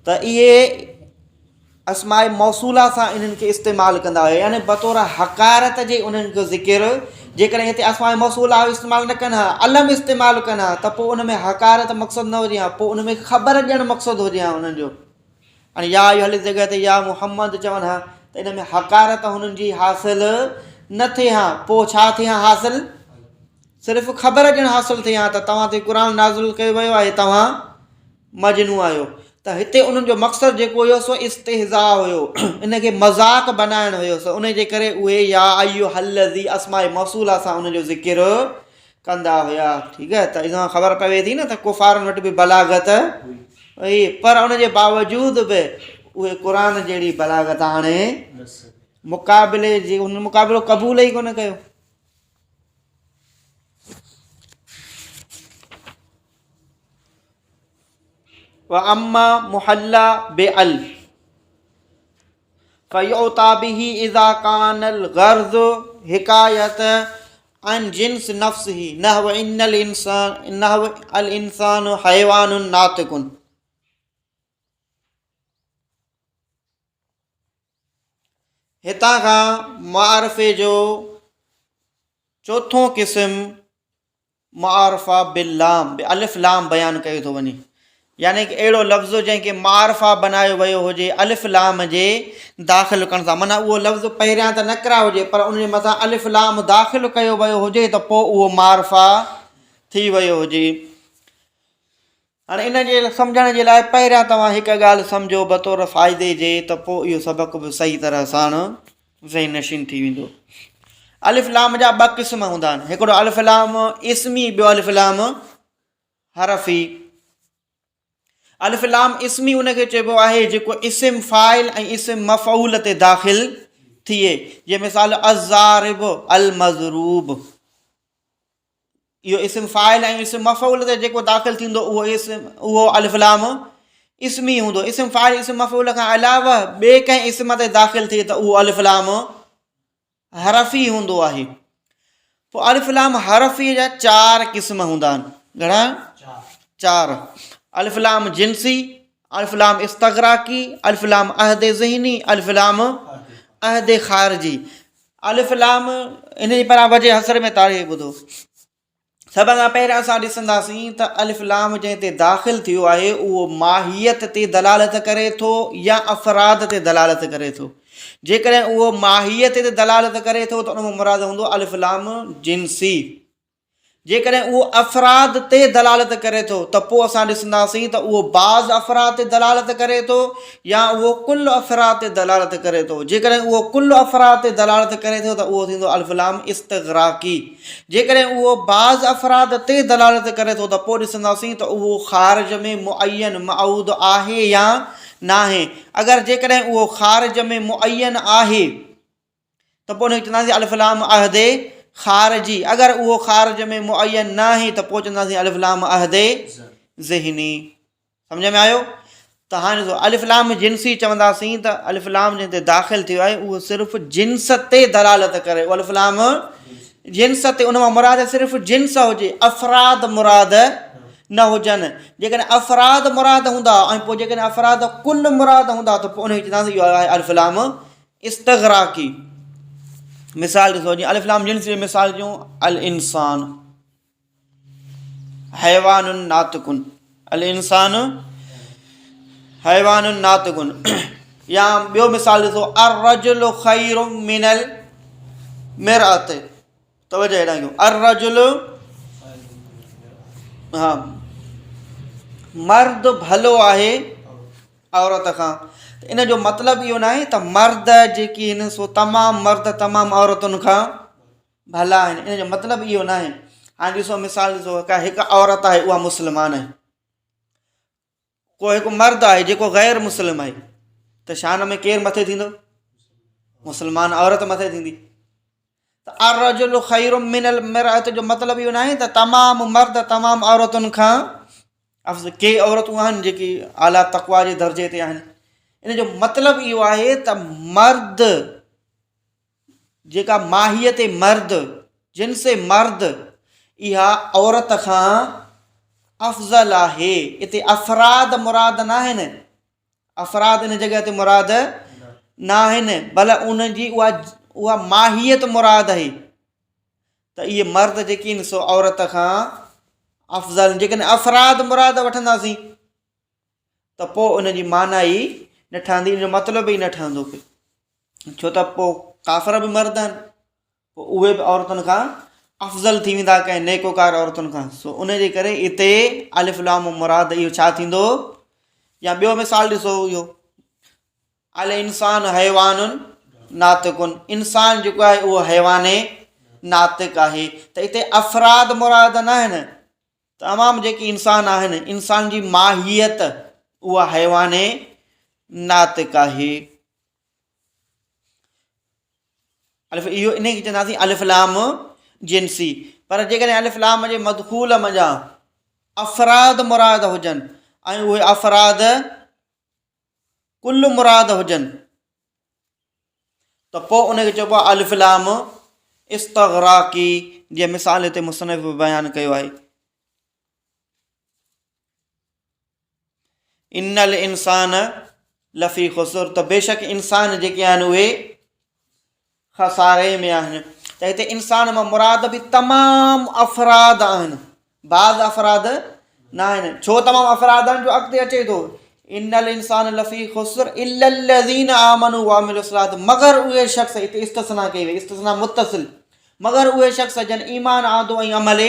ته اهي اسماء موصوله سان انهن کي استعمال ڪندا هيا يعني بطور حقارت جي انهن جو ذڪر جيڪڏهن هتي اسماء موصوله جو استعمال نه ڪن ها علم استعمال ڪن ها ته پوء ان ۾ حقارت مقصد نه هجي ها پوء ان ۾ خبر ڏيڻ مقصد هجي ها انهن جو ۽ يا ايها جي جڳهه تي يا محمد چون ها ته ان ۾ حقارت هنن جي حاصل نه ٿئي ها پوء ڇا ٿئي ها حاصل صرف خبر ڏيڻ حاصل ٿئي ها ته توهان تي قرآن نازل ڪيو ويو آهي توهان مجنون آهيو ته هتي انهن جو مقصد جيڪو هيو سو استهزاء هيو ان کي مذاق بنائڻ هيو سو ان جي ڪري اهي يا ايها الذي اسماء موصوله سان ان جو ذڪر ڪندا هيا ٺيڪ آهي ته ان مان خبر پوي ٿي نه ته ڪفارن وٽ به بلاغت هئي پر ان جي باوجود به اهي قرآن جهڙي بلاغت آڻي مقابلي جي ان مقابلو قبول ئي ڪونه ڪيو. واما محلى بال فيعطى به اذا كان الغرض حڪايت عن جنس نفسه نحو ان الانسان نحو الانسان حيوان ناطق. هتان کان معرفي جو چوٿون قسم معرفه باللام بالف لام بيان ڪيو ٿو وڃي يعني هڪ اهڙو لفظ جنهن کي معرفه بنايو ويو هجي الف لام جي داخل ڪرڻ سان معنيٰ اهو لفظ پهريان ته نڪره هجي پر ان جي مٿان الف لام داخل ڪيو ويو هجي ته پوء اهو معرفه ٿي ويو هجي. هاڻي ان جي سمجهڻ جي لاء پهريان توهان هڪ ڳالهه سمجهو بطور فائدي جي ته پوء اهو سبق به صحيح طرح ساڻ ذهن نشين ٿي ويندو. الف لام جا ٻه قسم هوندا آهن هڪڙو الف لام اسمي ٻيو الف لام حرفي. الف لام اسمي ان کي چئبو آهي جيڪو اسم فاعل ۽ اسم مفعول تي داخل ٿئي جيئن مثال الضارب المضروب. اهو اسم فاعل ۽ اسم مفعول تي جيڪو داخل ٿيندو اهو اسم اهو الف لام اسمي هوندو اسم فاعل اسم مفعول کان علاوه ٻئي ڪنهن اسم تي داخل ٿئي ته اهو الف لام حرفي هوندو آهي پوء الف لام حرفي جا چار قسم هوندا آهن گهڻا چار الف لام جنسي الف لام استغراقي الف لام عهد ذهني الف لام عهد خارجي الف لام ان جي پران وجه حصر ۾ تاريخ ٻڌو. سڀ کان پهريان اسان ڏسنداسين ته الف لام جنهن تي داخل ٿيو آهي اهو ماهيت تي دلالت ڪري ٿو يا افراد تي دلالت ڪري ٿو. جيڪڏهن اهو ماهيت تي دلالت ڪري ٿو ته ان مان مراد هوندو الف لام جنسي. جيڪڏهن اهو افراد تي دلالت ڪري ٿو ته پوء اسان ڏسنداسين ته اهو بعض افراد تي دلالت ڪري ٿو يا اهو ڪل افراد تي دلالت ڪري ٿو. جيڪڏهن اهو ڪل افراد تي دلالت ڪري ٿو ته اهو ٿيندو الف لام استغراقي. جيڪڏهن اهو بعض افراد تي دلالت ڪري ٿو ته پوء ڏسنداسين ته اهو خارج ۾ معين معود آهي يا ناهي. اگر جيڪڏهن اهو خارج ۾ معين آهي. ته پوء ان کي چونداسين الف لام عهد خارجي اگر اهو خارج ۾ معين ناهي ته پوء چونداسين الف لام عهد ذهني سمجھ ۾ آيو ته هاڻي ڏسو الف لام جنسي چونداسين ته الف لام جنهن تي داخل ٿيو آهي اهو صرف جنس تي دلالت ڪري الف لام جنس تي ان مان مراد صرف جنس هجي افراد مراد نه هجن جيڪڏهن افراد مراد هوندا ۽ پوء جيڪڏهن افراد ڪل مراد هوندا ته پوء ان کي چونداسين اهو آهي الف لام استغراقي مثال ڏسو جيئن الف لام جنس جو مثال ڏيون الانسان حيوان ناطق الانسان حيوان ناطق يا ٻيو مثال ڏسو الرجل خير من المرأة توجه هيڏانهن ڪيو الرجل ها مرد ڀلو آهي عورت کان ته ان جو مطلب اهو ناهي ته مرد جيڪي آهن سو تمام مرد تمام عورتن کان ڀلا آهن ان جو مطلب اهو ناهي هاڻي ڏسو مثال ڏسو ڪا هڪ عورت آهي اها مسلمان آهي ڪو هڪ مرد آهي جيڪو غير مسلم آهي ته شان ۾ ڪير مٿي ٿيندو مسلمان عورت مٿي ٿيندي ته الرجل خير من المرأة جو مطلب اهو ناهي ته تمام مرد تمام عورتن کان افضل ڪي عورتون آهن جيڪي اعليٰ تقوا جي درجي تي آهن ان جو مطلب اهو آهي ته مرد جيڪا ماهيت مرد جنس مرد اها عورت کان افضل آهي. اتي افراد مراد ناهن، افراد ان جڳهه تي مراد ناهن، بل ان جي اها اها ماهيت مراد آهي ته اهي مرد جيڪي آهن سو عورت کان افضل. جيڪڏهن افراد مراد وٺنداسين ته پوء ان جي معنيٰ ئي نه ٺهندي، ان جو مطلب ئي نه ٺهندو، ڇو ته پوء ڪافر به مرد آهن، پوء اهي به عورتن کان افضل ٿي ويندا ڪنهن نيڪوڪار عورتن کان. سو ان جي ڪري اتي الف لام مراد اهو ڇا ٿيندو؟ يا ٻيو مثال ڏسو، اهو الانسان حيوان ناطق، انسان جيڪو آهي اهو حيوان ناطق آهي، ته اتي افراد مراد نه آهن، تمام جيڪي انسان آهن، انسان جي ماهيت اها حيوان ناطق آهي. الف اهو انهي کي چونداسين الف لام جنسي. پر جيڪڏهن الف لام جي مدخول منجهان افراد مراد هجن ۽ اهي افراد ڪل مراد هجن ته پوء ان کي چئبو آهي الف لام استغراقي، جيئن مثال هتي مصنف بيان ڪيو آهي. ان الانسان لفي خسر، ته بيشڪ انسان جيڪي آهن اهي خساري ۾ آهن. ته هتي انسان مان مراد به تمام افراد آهن، بعض افراد نه آهن. ڇو تمام افراد آهن؟ جو اڳتي اچي ٿو ان الانسان لفي خسر الا الذين امنوا وعملوا الصالحات، مگر اهي شخص، هتي استثناء ڪئي وئي، استثناء متصل، مگر اهي شخص جن ايمان آندو ۽ عمل.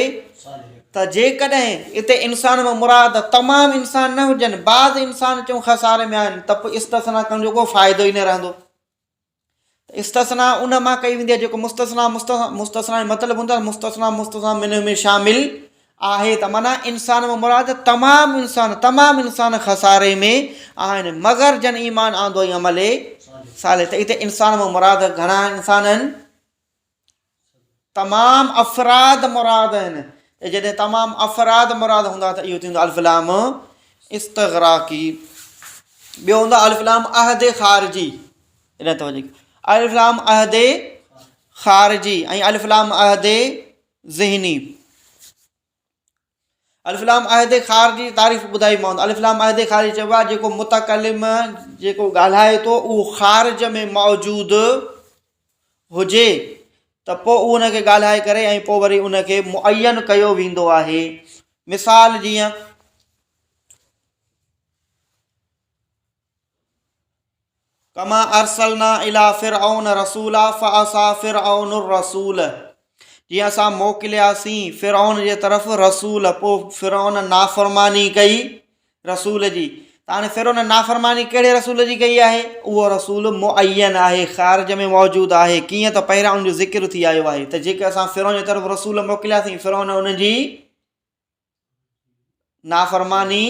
ته جيڪڏهن اتي انسان مان مراد تمام انسان نه هجن، بعض انسان چئون خساري ۾ آهن، ته پوء استثناء ڪرڻ جو ڪو فائدو ئي نه رهندو. ته استثناء ان مان ڪئي ويندي آهي جيڪو مستثنيٰ، مستثنيٰ جو مطلب هوندو آهي مستثنيٰ مستثنيٰ منه ۾ شامل آهي، ته معنيٰ انسان مان مراد تمام انسان، تمام انسان خساري ۾ آهن مگر جن ايمان آندو ۽ عمل صالح. ته اتي انسان مان مراد گهڻا انسان آهن؟ تمام افراد مراد آهن. ته جڏهن تمام افراد مراد هوندا ته اهو ٿيندو الف لام استغراقي. ٻيو هوندو الف لام عهد خارجي. ان توجه، الف لام عهد خارجي ۽ الف لام عهد ذهني. الف لام عهد خارجي جي تعريف ٻڌائي مان. الف لام عهد خارجي چئبو آهي جيڪو متڪلم جيڪو ڳالهائي ٿو اهو خارج ۾ موجود هجي ته پوء اهو ان کي ڳالهائي ڪري ۽ پوء وري ان کي معين ڪيو ويندو آهي. مثال جيئن ڪما ارسلنا الي فرعون رسولا فعصا فرعون الرسول، جيئن اسان موڪلياسين فرعون جي طرف رسول، پوء فرعون نافرماني ڪئي رسول جي. ته هاڻي فرعون نافرماني ڪهڙي رسول جي ڪئي آهي؟ اهو رسول معين آهي، خارج ۾ موجود آهي. ڪيئن ته پهريان ان جو ذڪر ٿي آيو آهي ته جيڪي اسان فرعون جي طرف رسول موڪلياسين، فرعون ان جي نافرماني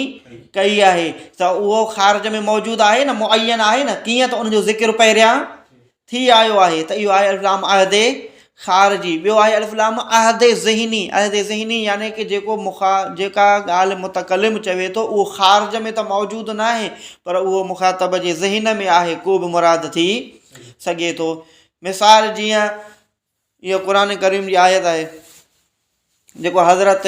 ڪئي آهي، ته اهو خارج ۾ موجود آهي نه، معين آهي نه، ڪيئن ته ان جو ذڪر پهريان ٿي آيو آهي. ته اهو آهي الف لام عهد خارجي. ٻيو آهي الف لام عهد ذهني. عهد ذهني يعني ڪه جيڪو مخا جيڪا ڳالهه متڪلم چوي ٿو اهو خارج ۾ ته موجود ناهي پر اهو مخاطب جي ذهن ۾ آهي، ڪو به مراد ٿي سگهي ٿو. مثال جيئن اهو قرآن ڪريم جي آيت آهي جيڪو حضرت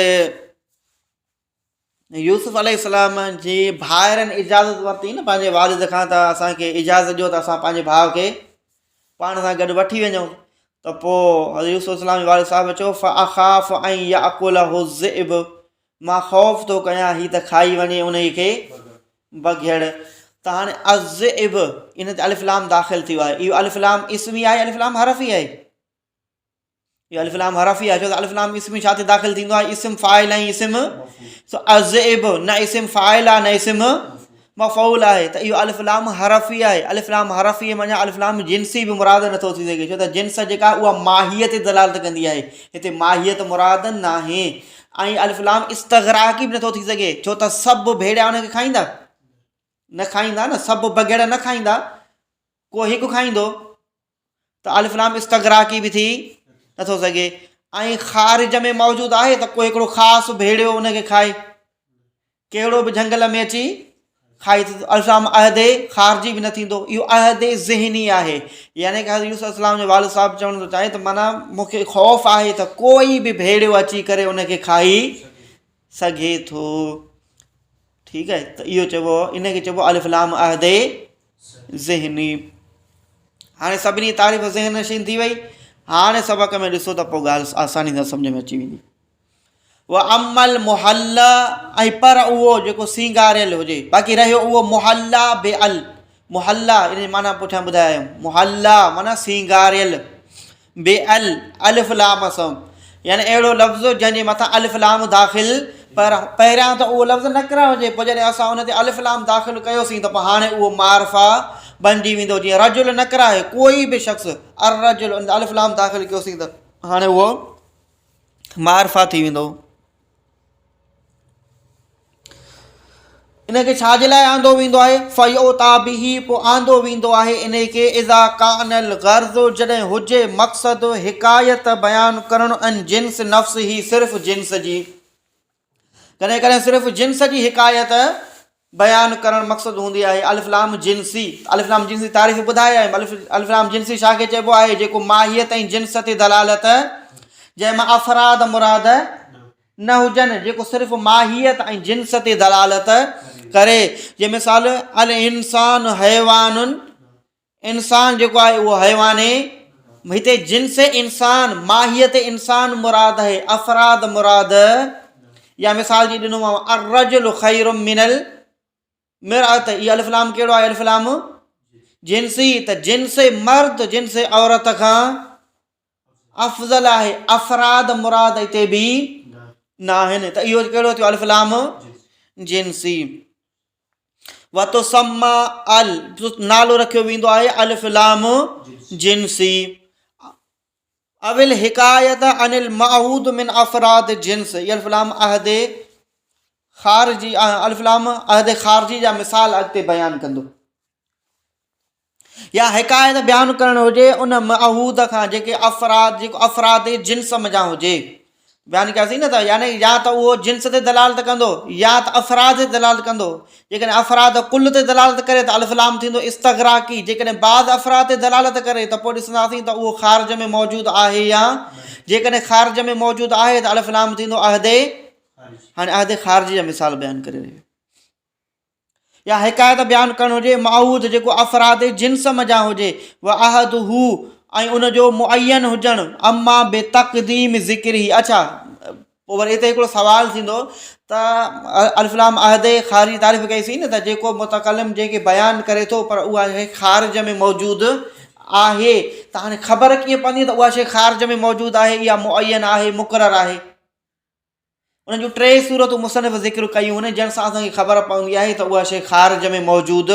يوسف عليه السلام جي ڀائرن اجازت ورتي نه پنهنجي والد کان ته اسانکي اجازت ڏيو ته اسان پنهنجي ڀاء کي پاڻ سان گڏ وٺي وڃون، ته پوء حضرت يوسف السلام جي والد صاحب چيو فاخاف ان ياڪله الذئب، مان خوف ٿو ڪيان هي ته کائي وڃي انهي کي بگهڙ. ته هاڻي الذئب ان تي الف لام داخل ٿي ويو آهي. اهو الف لام اسمي آهي الف لام حرفي آهي؟ اهو الف لام حرفي آهي، ڇو ته الف لام اسمي ڇا تي داخل ٿيندو آهي؟ اسم فاعل ۽ اسم. سو الذئب نه اسم فاعل آهي نه اسم مفعول آهي، ته اهو الف لام حرفي آهي. الف لام حرفي معنيٰ الف لام جنسي به مراد نٿو ٿي سگهي، ڇو ته جنس جيڪا اها ماهيت تي دلالت ڪندي آهي، هتي ماهيت مراد ناهي. ۽ الف لام استغراقي به نٿو ٿي سگهي، ڇو ته سڀ ڀيڙيا ان کي کائيندا نه کائيندا نه، سڀ بگهڙ نه کائيندا، ڪو هڪ کائيندو، ته الف لام استغراقي به ٿي نٿو سگهي. ۽ خارج ۾ موجود آهي ته ڪو هڪڙو خاص ڀيڙيو ان کي کائي، ڪهڙو به جهنگل ۾ اچي کائي، ته الف لام عهد خارجي به نه ٿيندو. اهو عهد ذهني آهي، يعني ڪه حضرت يوسف عليه السلام جو والد صاحب چوڻ ٿو چاهي ته معنيٰ مون کي خوف آهي ته ڪوئي به ڀيڙيو اچي ڪري ان کي کائي سگهي ٿو. ٺيڪ آهي ته اهو چئبو ان کي چئبو الف لام عهد ذهني. هاڻي سڀني تعريف ذهن نشين ٿي وئي. هاڻي سبق ۾ ڏسو ته پوء ڳالهه آساني سان سمجھ ۾ اچي ويندي. واما المحلى ۽ پر اهو جيڪو سينگاريل هجي باقي رهيو اهو محلى بال محلى ان جي معنيٰ پٺيان ٻڌايا آهيون محلى معنيٰ سينگاريل بال الف لام سان يعني اهڙو لفظ جنهن جي مٿان الف لام داخل پر پهريان ته اهو لفظ نڪره هجي پوء جڏهن اسان ان تي الف لام داخل ڪيوسين ته پوء هاڻي اهو معرفه بنجي ويندو جيئن رجل نڪره آهي ڪوئي به شخص الرجل ان الف لام داخل ڪيوسين ته هاڻي اهو معرفه ٿي ويندو. ان کي ڇا جي لاء آندو ويندو آهي؟ فيؤتيٰ به پوء آندو ويندو آهي انهي کي اذا ڪان الغرض جڏهن هجي مقصد حڪايت بيان ڪرڻ عن جنس نفسه صرف جنس جي. ڪڏهن ڪڏهن صرف جنس جي حڪايت بيان ڪرڻ مقصد هوندي آهي. الف لام جنسي، الف لام جنسي تعريف ٻڌائي آهي. الف الف لام جنسي ڇا کي چئبو آهي؟ جيڪو ماهيت ۽ جنس تي دلالت جنهن مان افراد مراد نه هجن، جيڪو صرف ماهيت ۽ جنس تي دلالت ڪري. جي مثال الانسان حيوان انسان جيڪو آهي اهو حيوان هتي جنس انسان ماهيت انسان مراد آهي افراد مراد يا مثال جي ڏنو مان الرجل خير من المرأة هي الف لام ڪهڙو آهي الف لام جنسي ته جنس مرد جنس عورت کان افضل آهي افراد مراد هتي به ناهن ته اهو ڪهڙو ٿيو الف لام جنسي وتسمى ال نالو رکيو ويندو آهي الف لام جنسي او الحڪايت عن المعهود من افراد جنس الف لام عهد خارجي الف لام عهد خارجي جا مثال اڳتي بيان ڪندو يا حڪايت بيان ڪرڻ هجي ان معهود کان جيڪي افراد جيڪو افراد جنس منجهان هجي بيان ڪياسين نه ته يعني يا ته اهو جنس تي دلالت ڪندو يا ته افراد تي دلالت ڪندو جيڪڏهن افراد ڪل تي دلالت ڪري ته الف لام ٿيندو استغراقي جيڪڏهن بعض افراد تي دلالت ڪري ته پوء ڏسنداسين ته اهو خارج ۾ موجود آهي يا جيڪڏهن خارج ۾ موجود آهي ته الف لام ٿيندو عهد هاڻي عهد خارجي جا مثال بيان ڪري رهيو يا حڪايت بيان ڪرڻ هجي، معهود جيڪو افراد جنس منجهان هجي، وعهده ۽ ان جو معين هجڻ، اما بتقديم ذڪره اڇا پوء وري هتي هڪڙو سوال ٿيندو ته الف لام عهد خارجي تعريف ڪئي سين نه ته جيڪو متڪلم جنهن کي بيان ڪري ٿو پر اها شيء خارج ۾ موجود آهي ته هاڻي خبر ڪيئن پوندي ته اها شيء خارج ۾ موجود آهي يا معين آهي مقرر آهي. انهن جون ٽي صورتون مصنف ذڪر ڪيون آهن جن سان اسان کي خبر پوندي آهي ته اها شيء خارج ۾ موجود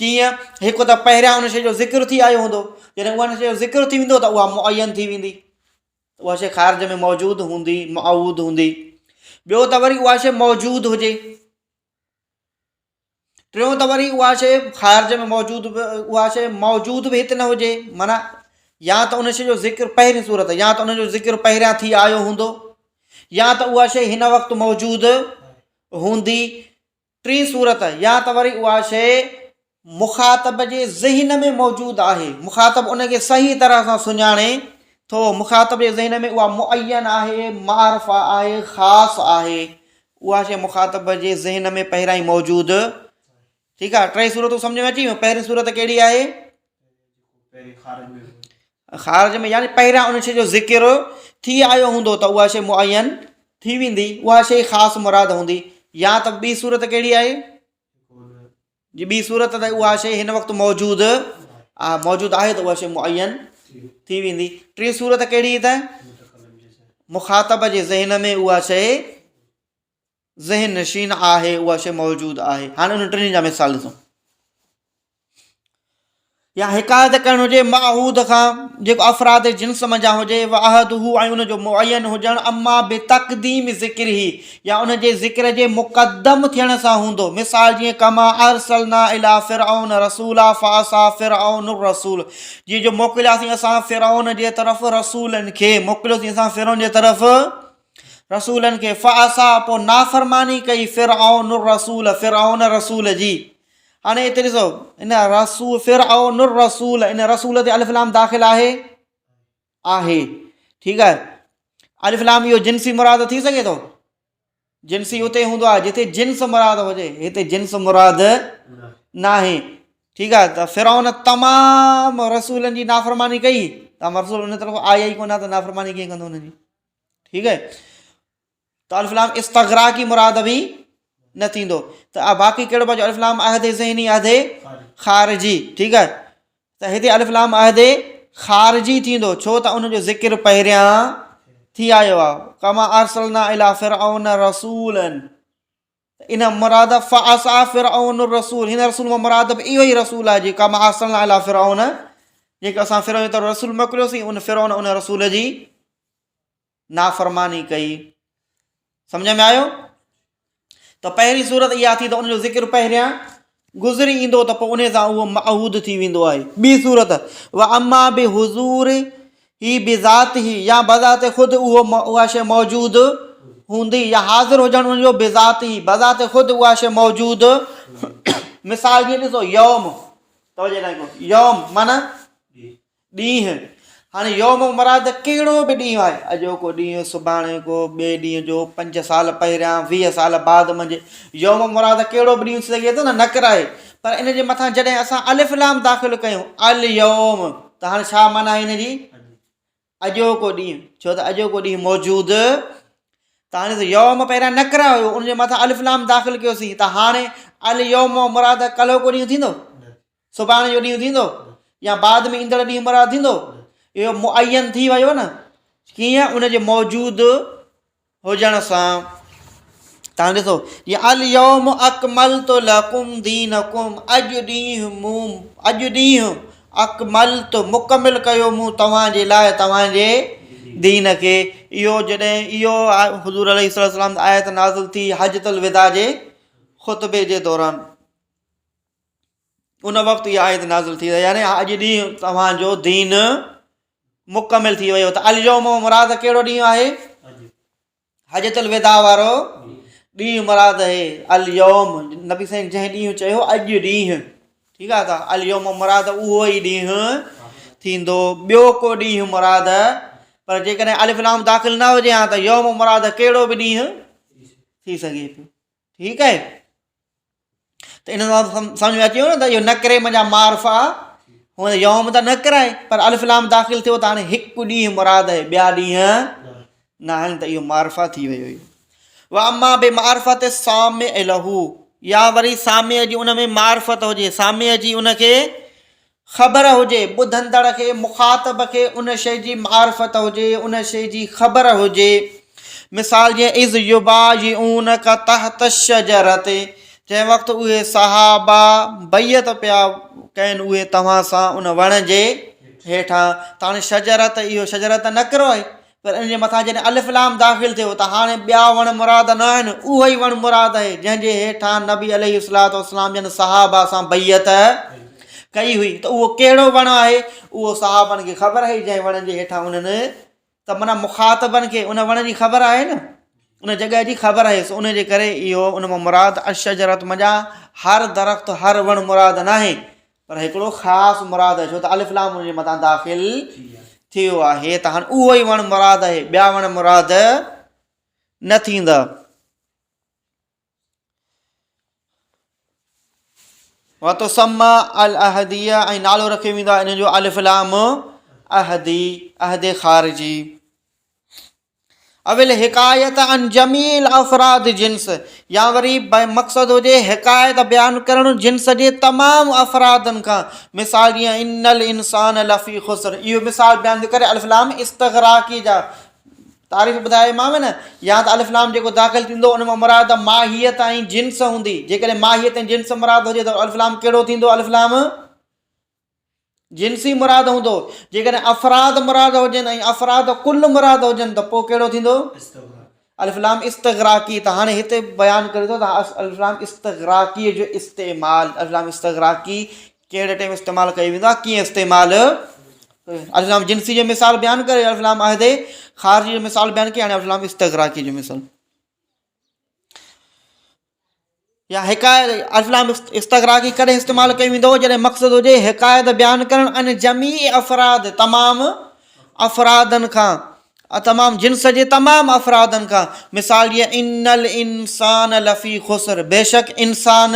ڪيئن هڪ ته پهريان ان شيء جو ذڪر ٿي آيو هوندو جڏهن ان شيء جو ذڪر ٿي ويندو ته اها معين ٿي ويندي اها شيء خارج ۾ موجود هوندي معود هوندي ٻيو ته وري اها شيء موجود هجي ٽيون ته وري اها شيء خارج ۾ موجود به اها شيء موجود به هت نه هجي معنيٰ يا ته ان شيء جو ذڪر پهرين صورت يا ته ان جو ذڪر پهريان ٿي آيو هوندو يا ته اها شيء هن وقت موجود هوندي ٽين صورت يا ته وري اها شيء مخاطب جي ذهن ۾ موجود آهي مخاطب ان کي صحيح طرح سان سڃاڻي ٿو مخاطب جي ذهن ۾ اها معين آهي معرفه آهي خاص آهي اها شيء مخاطب جي ذهن ۾ پهريان ئي موجود ٺيڪ آهي ٽي صورتون سمجھ ۾ اچي ويون پهرين صورت ڪهڙي آهي خارج ۾ يعني پهريان ان شيء جو ذڪر ٿي آيو هوندو ته اها شيء معين ٿي ويندي اها شيء خاص مراد هوندي يا ته ٻي صورت ڪهڙي آهي جي ٻي صورت ته اها شيء هن وقت موجود آ موجود آهي ته اها شيء معين ٿي ويندي ٽين صورت ڪهڙي ته مخاطب جي ذهن ۾ اها شيء ذهن نشين آهي اها شيء موجود آهي هاڻي انهن ٽنهي جا مثال ڏسو يا حڪايت ڪرڻ هجي معهود کان جيڪو افراد جنس منجهان هجي وعهده ۽ ان جو معين هجڻ اما بتقديم ذڪره يا ان جي ذڪر جي مقدم ٿيڻ سان هوندو مثال جيئن ڪما ارسلنا الي فرعون رسولا فعصا فرعون الرسول جيئن جو موڪلياسين اسان فرعون جي طرف رسولن کي موڪليوسين اسان فرعون جي طرف رسولن کي فعصا پوء نافرماني ڪئي فرعون الرسول فرعون رسول جي هاڻي هتي ڏسو ان رسول فرعون الرسول ان رسول تي الف لام داخل آهي آهي ٺيڪ آهي الف لام اهو جنسي مراد ٿي سگهي ٿو؟ جنسي اتي هوندو آهي جتي جنس مراد هجي، هتي جنس مراد ناهي. ٺيڪ آهي ته فرعون تمام رسولن جي نافرماني ڪئي ته رسول ان طرف آيا ئي ڪونه ته نافرماني ڪيئن ڪندو انهن جي. ٺيڪ آهي ته الف لام استغراقي مراد به نه ٿيندو ته باقي ڪهڙو بچو الف لام عهد ذهني عهد خارجي. ٺيڪ آهي ته هتي الف لام عهد خارجي ٿيندو ڇو ته ان جو ذڪر پهريان ٿي آيو آهي ڪما ارسلنا الى فرعون رسولا ان مراد فعصا فرعون الرسول هن رسول مان مراد به اهو ئي رسول آهي جيڪا ما ارسلنا الى فرعون جيڪا اسان فرعون طرف رسول موڪليوسين ان فرعون ان رسول جي نافرماني ڪئي. سمجھ ۾ آيو؟ ته پهرين صورت اها ٿي ته ان جو ذڪر پهريان گذري ايندو ته پوء ان سان اهو معهود ٿي ويندو آهي. ٻي صورت واما بحضور هي بذات هي يا بذات خود اهو اها شيء موجود هوندي يا حاضر هجڻ ان جو بذات هي بذات خود اها شيء موجود. مثال جيئن ڏسو يوم، توجه ڏانهن يوم معنی ڏينهن، هاڻي يوم مراد ڪهڙو به ڏينهن آهي، اڄوڪو ڏينهن، سڀاڻي ڪو، ٻئي ڏينهن جو، پنج سال پهريان، 20 سال بعد منجهه، يوم مراد ڪهڙو به ڏينهن ٿي سگهي ٿو نه، نڪر آهي، پر ان جي مٿان جڏهن اسان الف لام داخل ڪيون، اليوم، ته هاڻي ڇا معنيٰ آهي ان جي؟ اڄوڪو ڏينهن، ڇو ته اڄوڪو ڏينهن موجود ته هاڻي يوم پهريان نڪر هيو، ان جي مٿان الف لام داخل ڪيوسين ته هاڻي اليوم مراد ڪلهوڪو ڏينهن ٿيندو؟ سڀاڻي جو ڏينهن ٿيندو يا بعد ۾ ايندڙ ڏينهن مراد ٿيندو؟ اهو معين ٿي ويو نه، ڪيئن؟ ان جي موجود هجڻ سان. تان ڏسو جي اليوم اڪملت لڪم دينڪم، اڄ ڏينهن مون، اڄ ڏينهن اڪملت مڪمل ڪيو مون توهان جي لاء توهان جي دين کي. اهو جڏهن اهو حضور عليه الصلوة والسلام آيت نازل ٿي حجة الوداع جي خطبي جي دوران، ان وقت اها آيت نازل ٿي يعني اڄ ڏينهن توهان جو دين مڪمل ٿي ويو. ته اليوم مراد ڪهڙو ڏينهن آهي؟ حجت الوداع وارو ڏينهن مراد آهي اليوم. نبي سائين جنهن ڏينهن چيو اڄ ڏينهن، ٺيڪ آهي، ته اليوم مراد اهو ئي ڏينهن ٿيندو، ٻيو ڪو ڏينهن مراد. پر جيڪڏهن الف لام داخل نه هجي ها ته يوم مراد ڪهڙو به ڏينهن ٿي سگهي پيو. ٺيڪ آهي، ته ان سان سمجھ ۾ اچي ويو نه ته اهو نڪري منجھان معرفه هونء يوم ته نڪر آهي پر الف لام داخل ٿيو ته هاڻي هڪ ڏينهن مراد آهي، ٻيا ڏينهن نه آهن، ته اهو معرفه ٿي ويو. اهو واما بمعرفت السامع له، يا وري سامع جي ان ۾ معرفت هجي، سامع جي ان کي خبر هجي، ٻڌندڙ کي، مخاطب کي ان شيء جي معرفت هجي، ان شيء جي خبر هجي. مثال جيئن اذ يبايعونک تحت الشجرة، جنهن وقت اهي صحابه بيعت پيا ڪين اهي توهان سان ان وڻ جي هيٺان. ته هاڻي شجرت، اهو شجرت نڪرو آهي، پر ان جي مٿان جڏهن الف لام داخل ٿيو ته هاڻي ٻيا وڻ مراد نه آهن، اهو ئي وڻ مراد آهي جنهن جي هيٺان نبي عليه الصلوة والسلام جن صحابه سان بيعت ڪئي هئي. ته اهو ڪهڙو وڻ آهي؟ اهو صحابن کي خبر آهي جنهن وڻ جي هيٺان انهن، ته معنيٰ مخاطبن کي ان وڻ جي خبر آهي نه، ان جڳهه جي خبر آهي، سو ان جي ڪري اهو ان مان مراد الشجرت منجهان هر درخت هر وڻ مراد ناهي، پر هڪڙو خاص مراد آهي، ڇو ته الف لام ان جي مٿان داخل ٿيو آهي ته هاڻي اهو ئي وڻ مراد آهي، ٻيا وڻ مراد نه ٿيندا. وتسمى الاحديه، ۽ نالو رکيو ويندو آهي ان جو الف لام احدي، عهد خارجي. اول حڪايت عن جميع الافراد جنس، يا وري مقصد هجي حڪايت بيان ڪرڻ جنس جي تمام افرادن کان. مثال جيئن ان الانسان لفي خسر، اهو مثال بيان ٿو ڪري الف لام استغراقي جا تعريف ٻڌايومانو نه، يا ته الف لام جيڪو داخل ٿيندو ان مان مراد ماهيت ۽ جنس هوندي. جيڪڏهن ماهيت ۽ جنس مراد هجي ته الف لام ڪهڙو ٿيندو؟ الف لام جنسي مراد هوندو. جيڪڏهن افراد مراد هجن ۽ افراد ڪل مراد هجن ته پوء ڪهڙو ٿيندو؟ الف لام استغراقي. ته هاڻي هتي بيان ڪري ٿو ته الف لام استغراقي جو استعمال، الف لام استغراقي ڪهڙي ٽائيم استعمال ڪيو ويندو آهي، ڪيئن استعمال. الف لام جنسي جو مثال بيان ڪري، الف لام عهد خارجي جو مثال بيان ڪري، هاڻي الف لام استغراقي جو مثال يا حڪايت. الف لام استغراقي ڪڏهن استعمال ڪيو ويندو هو؟ جڏهن مقصد هجي حڪايت بيان ڪرڻ ان جميع افراد، تمام افرادن کان. تمام جنس جي تمام افرادن کان. مثال جيئن ان الانسان لفي خسر بيشڪ انسان،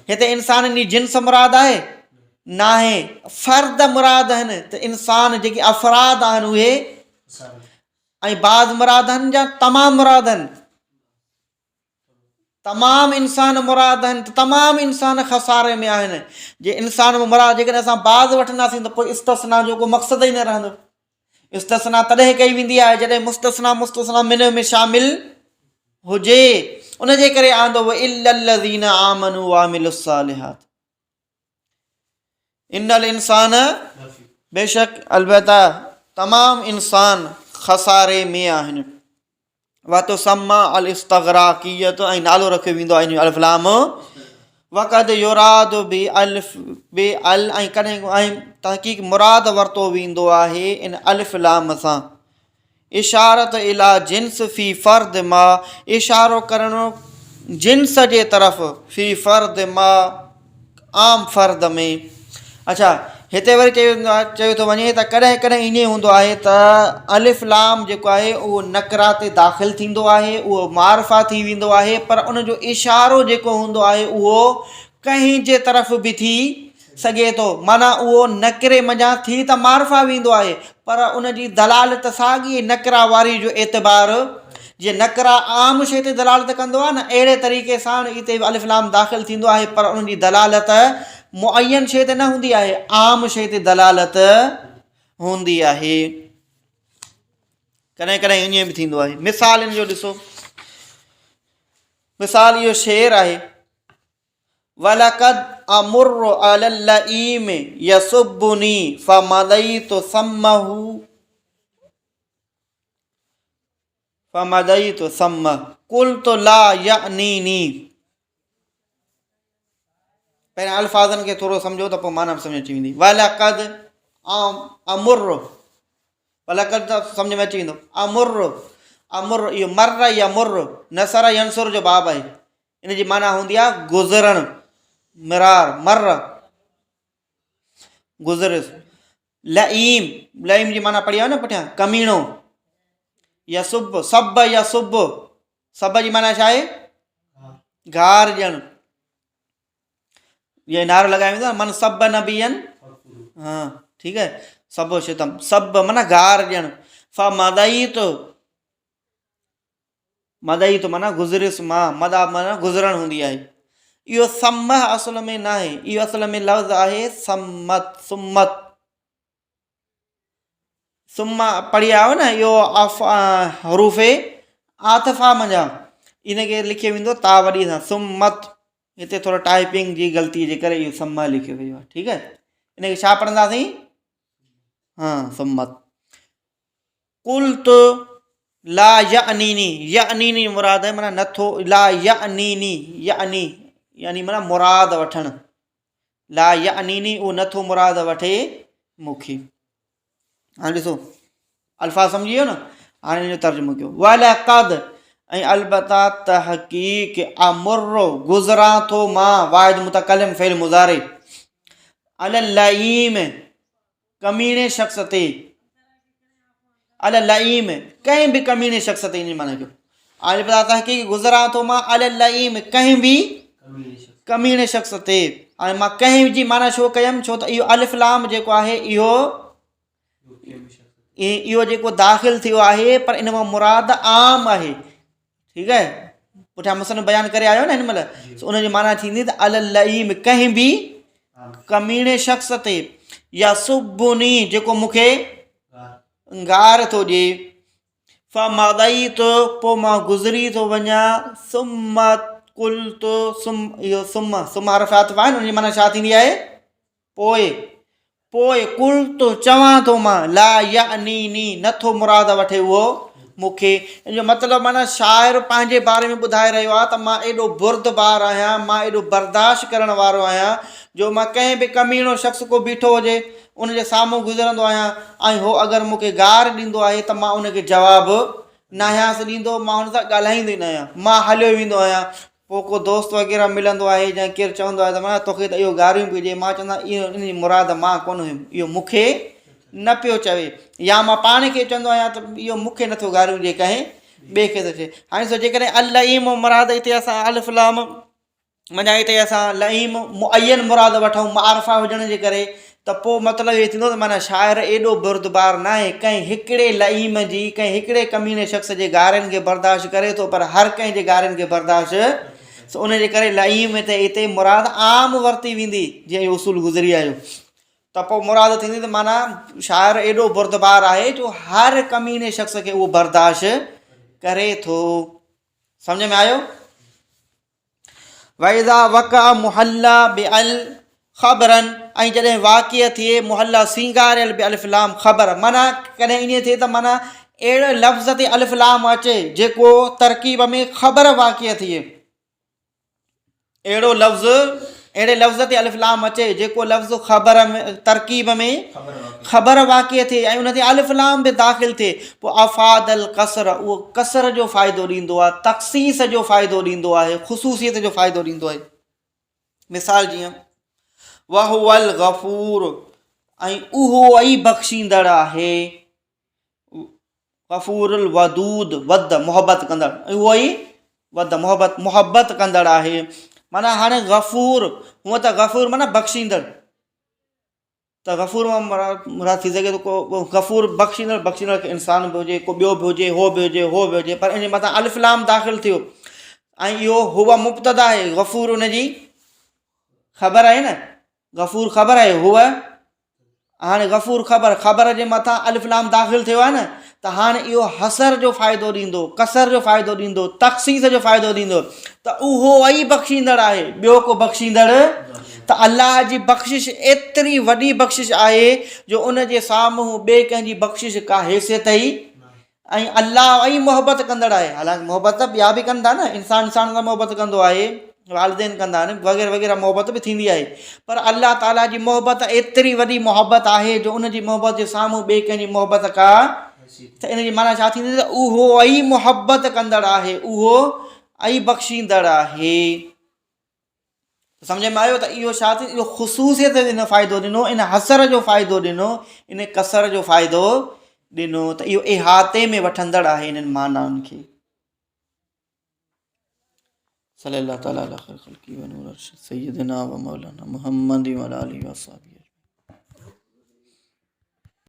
هتي انسانن جي جنس مراد آهي؟ ناهي، فرد مراد آهن ته انسان جيڪي افراد آهن اهي ۽ بعض مراد آهن يا تمام مراد آهن؟ تمام انسان مراد آهن ته تمام انسان خساري ۾ آهن. جي انسان مان مراد جيڪڏهن اسان بعض وٺنداسين ته پوء استثنا جو ڪو مقصد ئي نه رهندو. استثنا تڏهن ڪئي ويندي آهي جڏهن مستثنا مستثنا منه ۾ شامل هجي. ان جي ڪري آندو ويو الا الذين آمنوا وعملوا الصالحات. ان الانسان بيشڪ البته تمام انسان خساري ۾ آهن. وتسمى الاستغراقية ۽ نالو رکيو ويندو آهي ان جو الف لام وقد يراد بالف بال ۽ ڪڏهن ۽ تحقيق مراد ورتو ويندو آهي ان الف لام سان اشارت الى جنس في فرد ما اشارو ڪرڻ جنس جي طرف في فرد ما عام فرد ۾. اڇا هتي وري چيو ويندو آهي چيو ٿو وڃي ته ڪڏهن ڪڏهن ائين هوندو آهي ته الف لام جيڪو آهي اهو نڪرا تي داخل ٿيندو آهي اهو معرفه ٿي ويندو آهي پر ان جو اشارو جيڪو هوندو آهي اهو ڪنهن جي طرف به ٿي سگهي ٿو معنيٰ اهو نڪري منجهان ٿي ته معرفه ويندو آهي پر ان جي دلالت ساڳي نڪرا واري جو اعتبار جيئن نڪره عام شيء تي دلالت ڪندو آهي نه اهڙي طريقي سان اتي به الف لام داخل ٿيندو آهي پر ان جي دلالت معين شيء تي نه هوندي آهي عام شيء تي دلالت هوندي آهي. ڪڏهن ڪڏهن ائين به ٿيندو آهي. مثال ان جو ڏسو، مثال اهو شعر آهي ولقد امر علي اللئيم يسبني فمضيت ثمه فمضيت ثم قلت لا يعنيني پهريان الفاظن کي ٿورو سمجهو ته پوء معنيٰ به سمجهه اچي ويندي. ولقد امر، ولقد ته سمجهه ۾ اچي ويندو. امر، امر اهو مر يا مر نصر ينصر جو باب آهي. ان جي معنيٰ هوندي آهي گذرڻ، مرار، مر گذريس. لئيم، لئيم جي معنيٰ پڙهي آيو نه پٺيان، ڪميڻو. يسب، سب يسب، سب جي معنيٰ ڇا آهي؟ گار ڏيڻ. جيئن نعرو لڳايو ويندو آهي من سب نبيا، ها ٺيڪ آهي، سب شتم، سب معنيٰ گار ڏيڻ. فمضيت، مضيت معنيٰ گذريس مان، مضيٰ معنيٰ گذرڻ هوندي آهي. اهو ثمه اصل ۾ ناهي، اهو اصل ۾ لفظ آهي ثمت، ثمت. ثم پڙهي آيو نه اهو اف حروف عاطفه منجهان ان کي لکيو ويندو تا وڏي سان ثمت. هتي ٿورو ٽائپنگ جي غلطي جي ڪري اهو ثم لکيو ويو آهي. ٺيڪ آهي، ان کي ڇا پڙهنداسين؟ ها ثمت. قلت لا يعنيني، يعنيني مراد آهي معنيٰ نٿو، لا يعنيني يعني يعني معنيٰ مراد وٺڻ، لا يعنيني اهو نٿو مراد وٺي مون کي. هاڻي ڏسو الفاظ سمجهي ويو نه. هاڻي ان جو ترجمو ڪيو ولقد ۽ البته تحقيق امر گذران ٿو مان، واحد متڪلم فعل مضارع، علی اللئيم ڪميڻي شخص تي، علی اللئيم ڪنهن به ڪميڻي شخص تي، ان جي معنيٰ ڪيو البته تحقيق گذران ٿو مان علی اللئيم ڪنهن به ڪميڻي شخص تي. هاڻي مان ڪنهن جي معنيٰ ڇو ڪيم؟ ڇو ته اهو الف لام جيڪو آهي اهو جيڪو داخل ٿيو آهي پر ان مان مراد عام آهي. ٺيڪ آهي، پٺيان مصنف بيان ڪري آيو نه هن مهل، سو ان جي معنيٰ ٿيندي ته علی اللئيم ڪنهن به ڪميڻي شخص تي، يا سبني جيڪو مون کي گار ٿو ڏئي، فمضيت پوء مان گذري ٿو وڃان، ثم قلت ثم، اهو ثم، ثم حرف عطف آهي نه، ان جي معنيٰ ڇا ٿيندي آهي؟ پوء، پوء قلت چوان ٿو مان، لا يعنيني نٿو مراد وٺي اهو مون کي. ان جو مطلب معنيٰ شاعر پنهنجي باري ۾ ٻڌائي رهيو آهي ته مان ايڏو بردبار آهيان، مان ايڏو برداشت ڪرڻ وارو آهيان جو مان ڪنهن به ڪميڻو شخص ڪو بيٺو هجي ان جي سامهون گذرندو آهيان ۽ هو اگر مون کي گار ڏيندو آهي ته مان ان کي جواب ناهيانس ڏيندو، مان هن سان ڳالهائيندو ئي ناهيان، مان هليو ويندو آهيان. پوء ڪو دوست وغيره ملندو آهي يا ڪير چوندو آهي ته معنيٰ توکي ته اهو گاريون پيو ڏئي، مان چوندو آهيان اهو ان جي مراد مان ڪونه هيم، اهو مون کي نه پيو چوي يا مان پاڻ کي چوندو آهيان ته اهو مون کي نٿو گاريون ڏئي ڪنهن ٻئي کي ٿو چئي. هاڻي سو جيڪڏهن اللئيم مراد هتي اسان الف لام منجهان هتي اسان لئيم معين مراد وٺون معرفه هجڻ جي ڪري ته پوء مطلب اهو ٿيندو ته معنيٰ شاعر ايڏو بردبار ناهي ڪنهن هڪڙي لئيم جي ڪنهن هڪڙي ڪميني شخص جي گارين کي برداشت ڪري ٿو پر هر ڪنهن جي گارين کي برداشت سو ان جي ڪري لئيم هتي هتي مراد عام ورتي ويندي جيئن اهو اصول گذري آيو ته پوء مراد ٿيندي ته معنيٰ شاعر ايڏو بردبار آهي جو هر ڪميني شخص کي اهو برداشت ڪري ٿو. سمجھ ۾ آيو؟ واذا وقع محلّا بال خبرا ۽ جڏهن واقع ٿئي محلّا سينگاريل بالف لام خبر معنيٰ ڪڏهن ائين ٿئي ته معنيٰ اهڙي لفظ تي الف لام اچي جيڪو ترڪيب ۾ خبر واقع ٿئي اهڙو لفظ اهڙي لفظ تي الف لام اچي جيڪو لفظ خبر ۾ ترڪيب ۾ خبر واقع ٿئي ۽ ان تي الف لام به داخل ٿئي پوء افاد القصر اهو قصر جو فائدو ڏيندو آهي تخصيص جو فائدو ڏيندو آهي خصوصيت جو فائدو ڏيندو آهي مثال جيئن وهو الغفور ۽ اهو ئي بخشيندڙ آهي غفور الودود ود محبت ڪندڙ اهو ئي ود محبت محبت ڪندڙ آهي معنيٰ هاڻي غفور هونء ته غفور معنيٰ بخشيندڙ ته غفور مان مراد مراد ٿي سگهي ٿو ڪو غفور بخشيندڙ بخشيندڙ انسان به هجي ڪو ٻيو به هجي هو به هجي هو به هجي پر ان جي مٿان الف لام داخل ٿيو ۽ اهو هو مبتدا آهي غفور ان جي خبر آهي نه غفور خبر آهي هو هاڻي غفور خبر، خبر جي مٿان الف لام داخل ٿيو آهي نه ته هاڻي اهو حصر جو فائدو ڏيندو، قصر جو فائدو ڏيندو، تخصيص جو فائدو ڏيندو ته اهو ئي بخشيندڙ آهي، ٻيو ڪو بخشيندڙ ته الله جي بخشش ايتري وڏي بخشش آهي جو ان جي سامهون ٻئي ڪنهن جي بخشش ڪا حيثيت ئي ۽ الله ئي محبت ڪندڙ آهي حالانڪ محبت ته ٻيا به ڪن ٿا نه انسان انسان سان محبت ڪندو آهي والدين ڪندا آهن وغيره وغيره محبت به ٿيندي آهي پر الله تعاليٰ جي محبت ايتري وڏي محبت آهي جو ان جي محبت جي سامهون ٻئي ڪنهن جي محبت ڪا ته ان جي معنيٰ ڇا ٿيندي ته اهو ئي محبت ڪندڙ آهي اهو ئي بخشيندڙ آهي سمجھ ۾ آيو ته اهو ڇا ٿي اهو خصوصيت ان فائدو ڏنو ان حصر جو فائدو ڏنو ان قصر جو فائدو ڏنو ته اهو احاطي ۾ وٺندڙ آهي انهن معنائن کي صلي الله تعالي على خير خلقه ونور عرش سيدنا و مولانا محمد و علی آله و صحبه.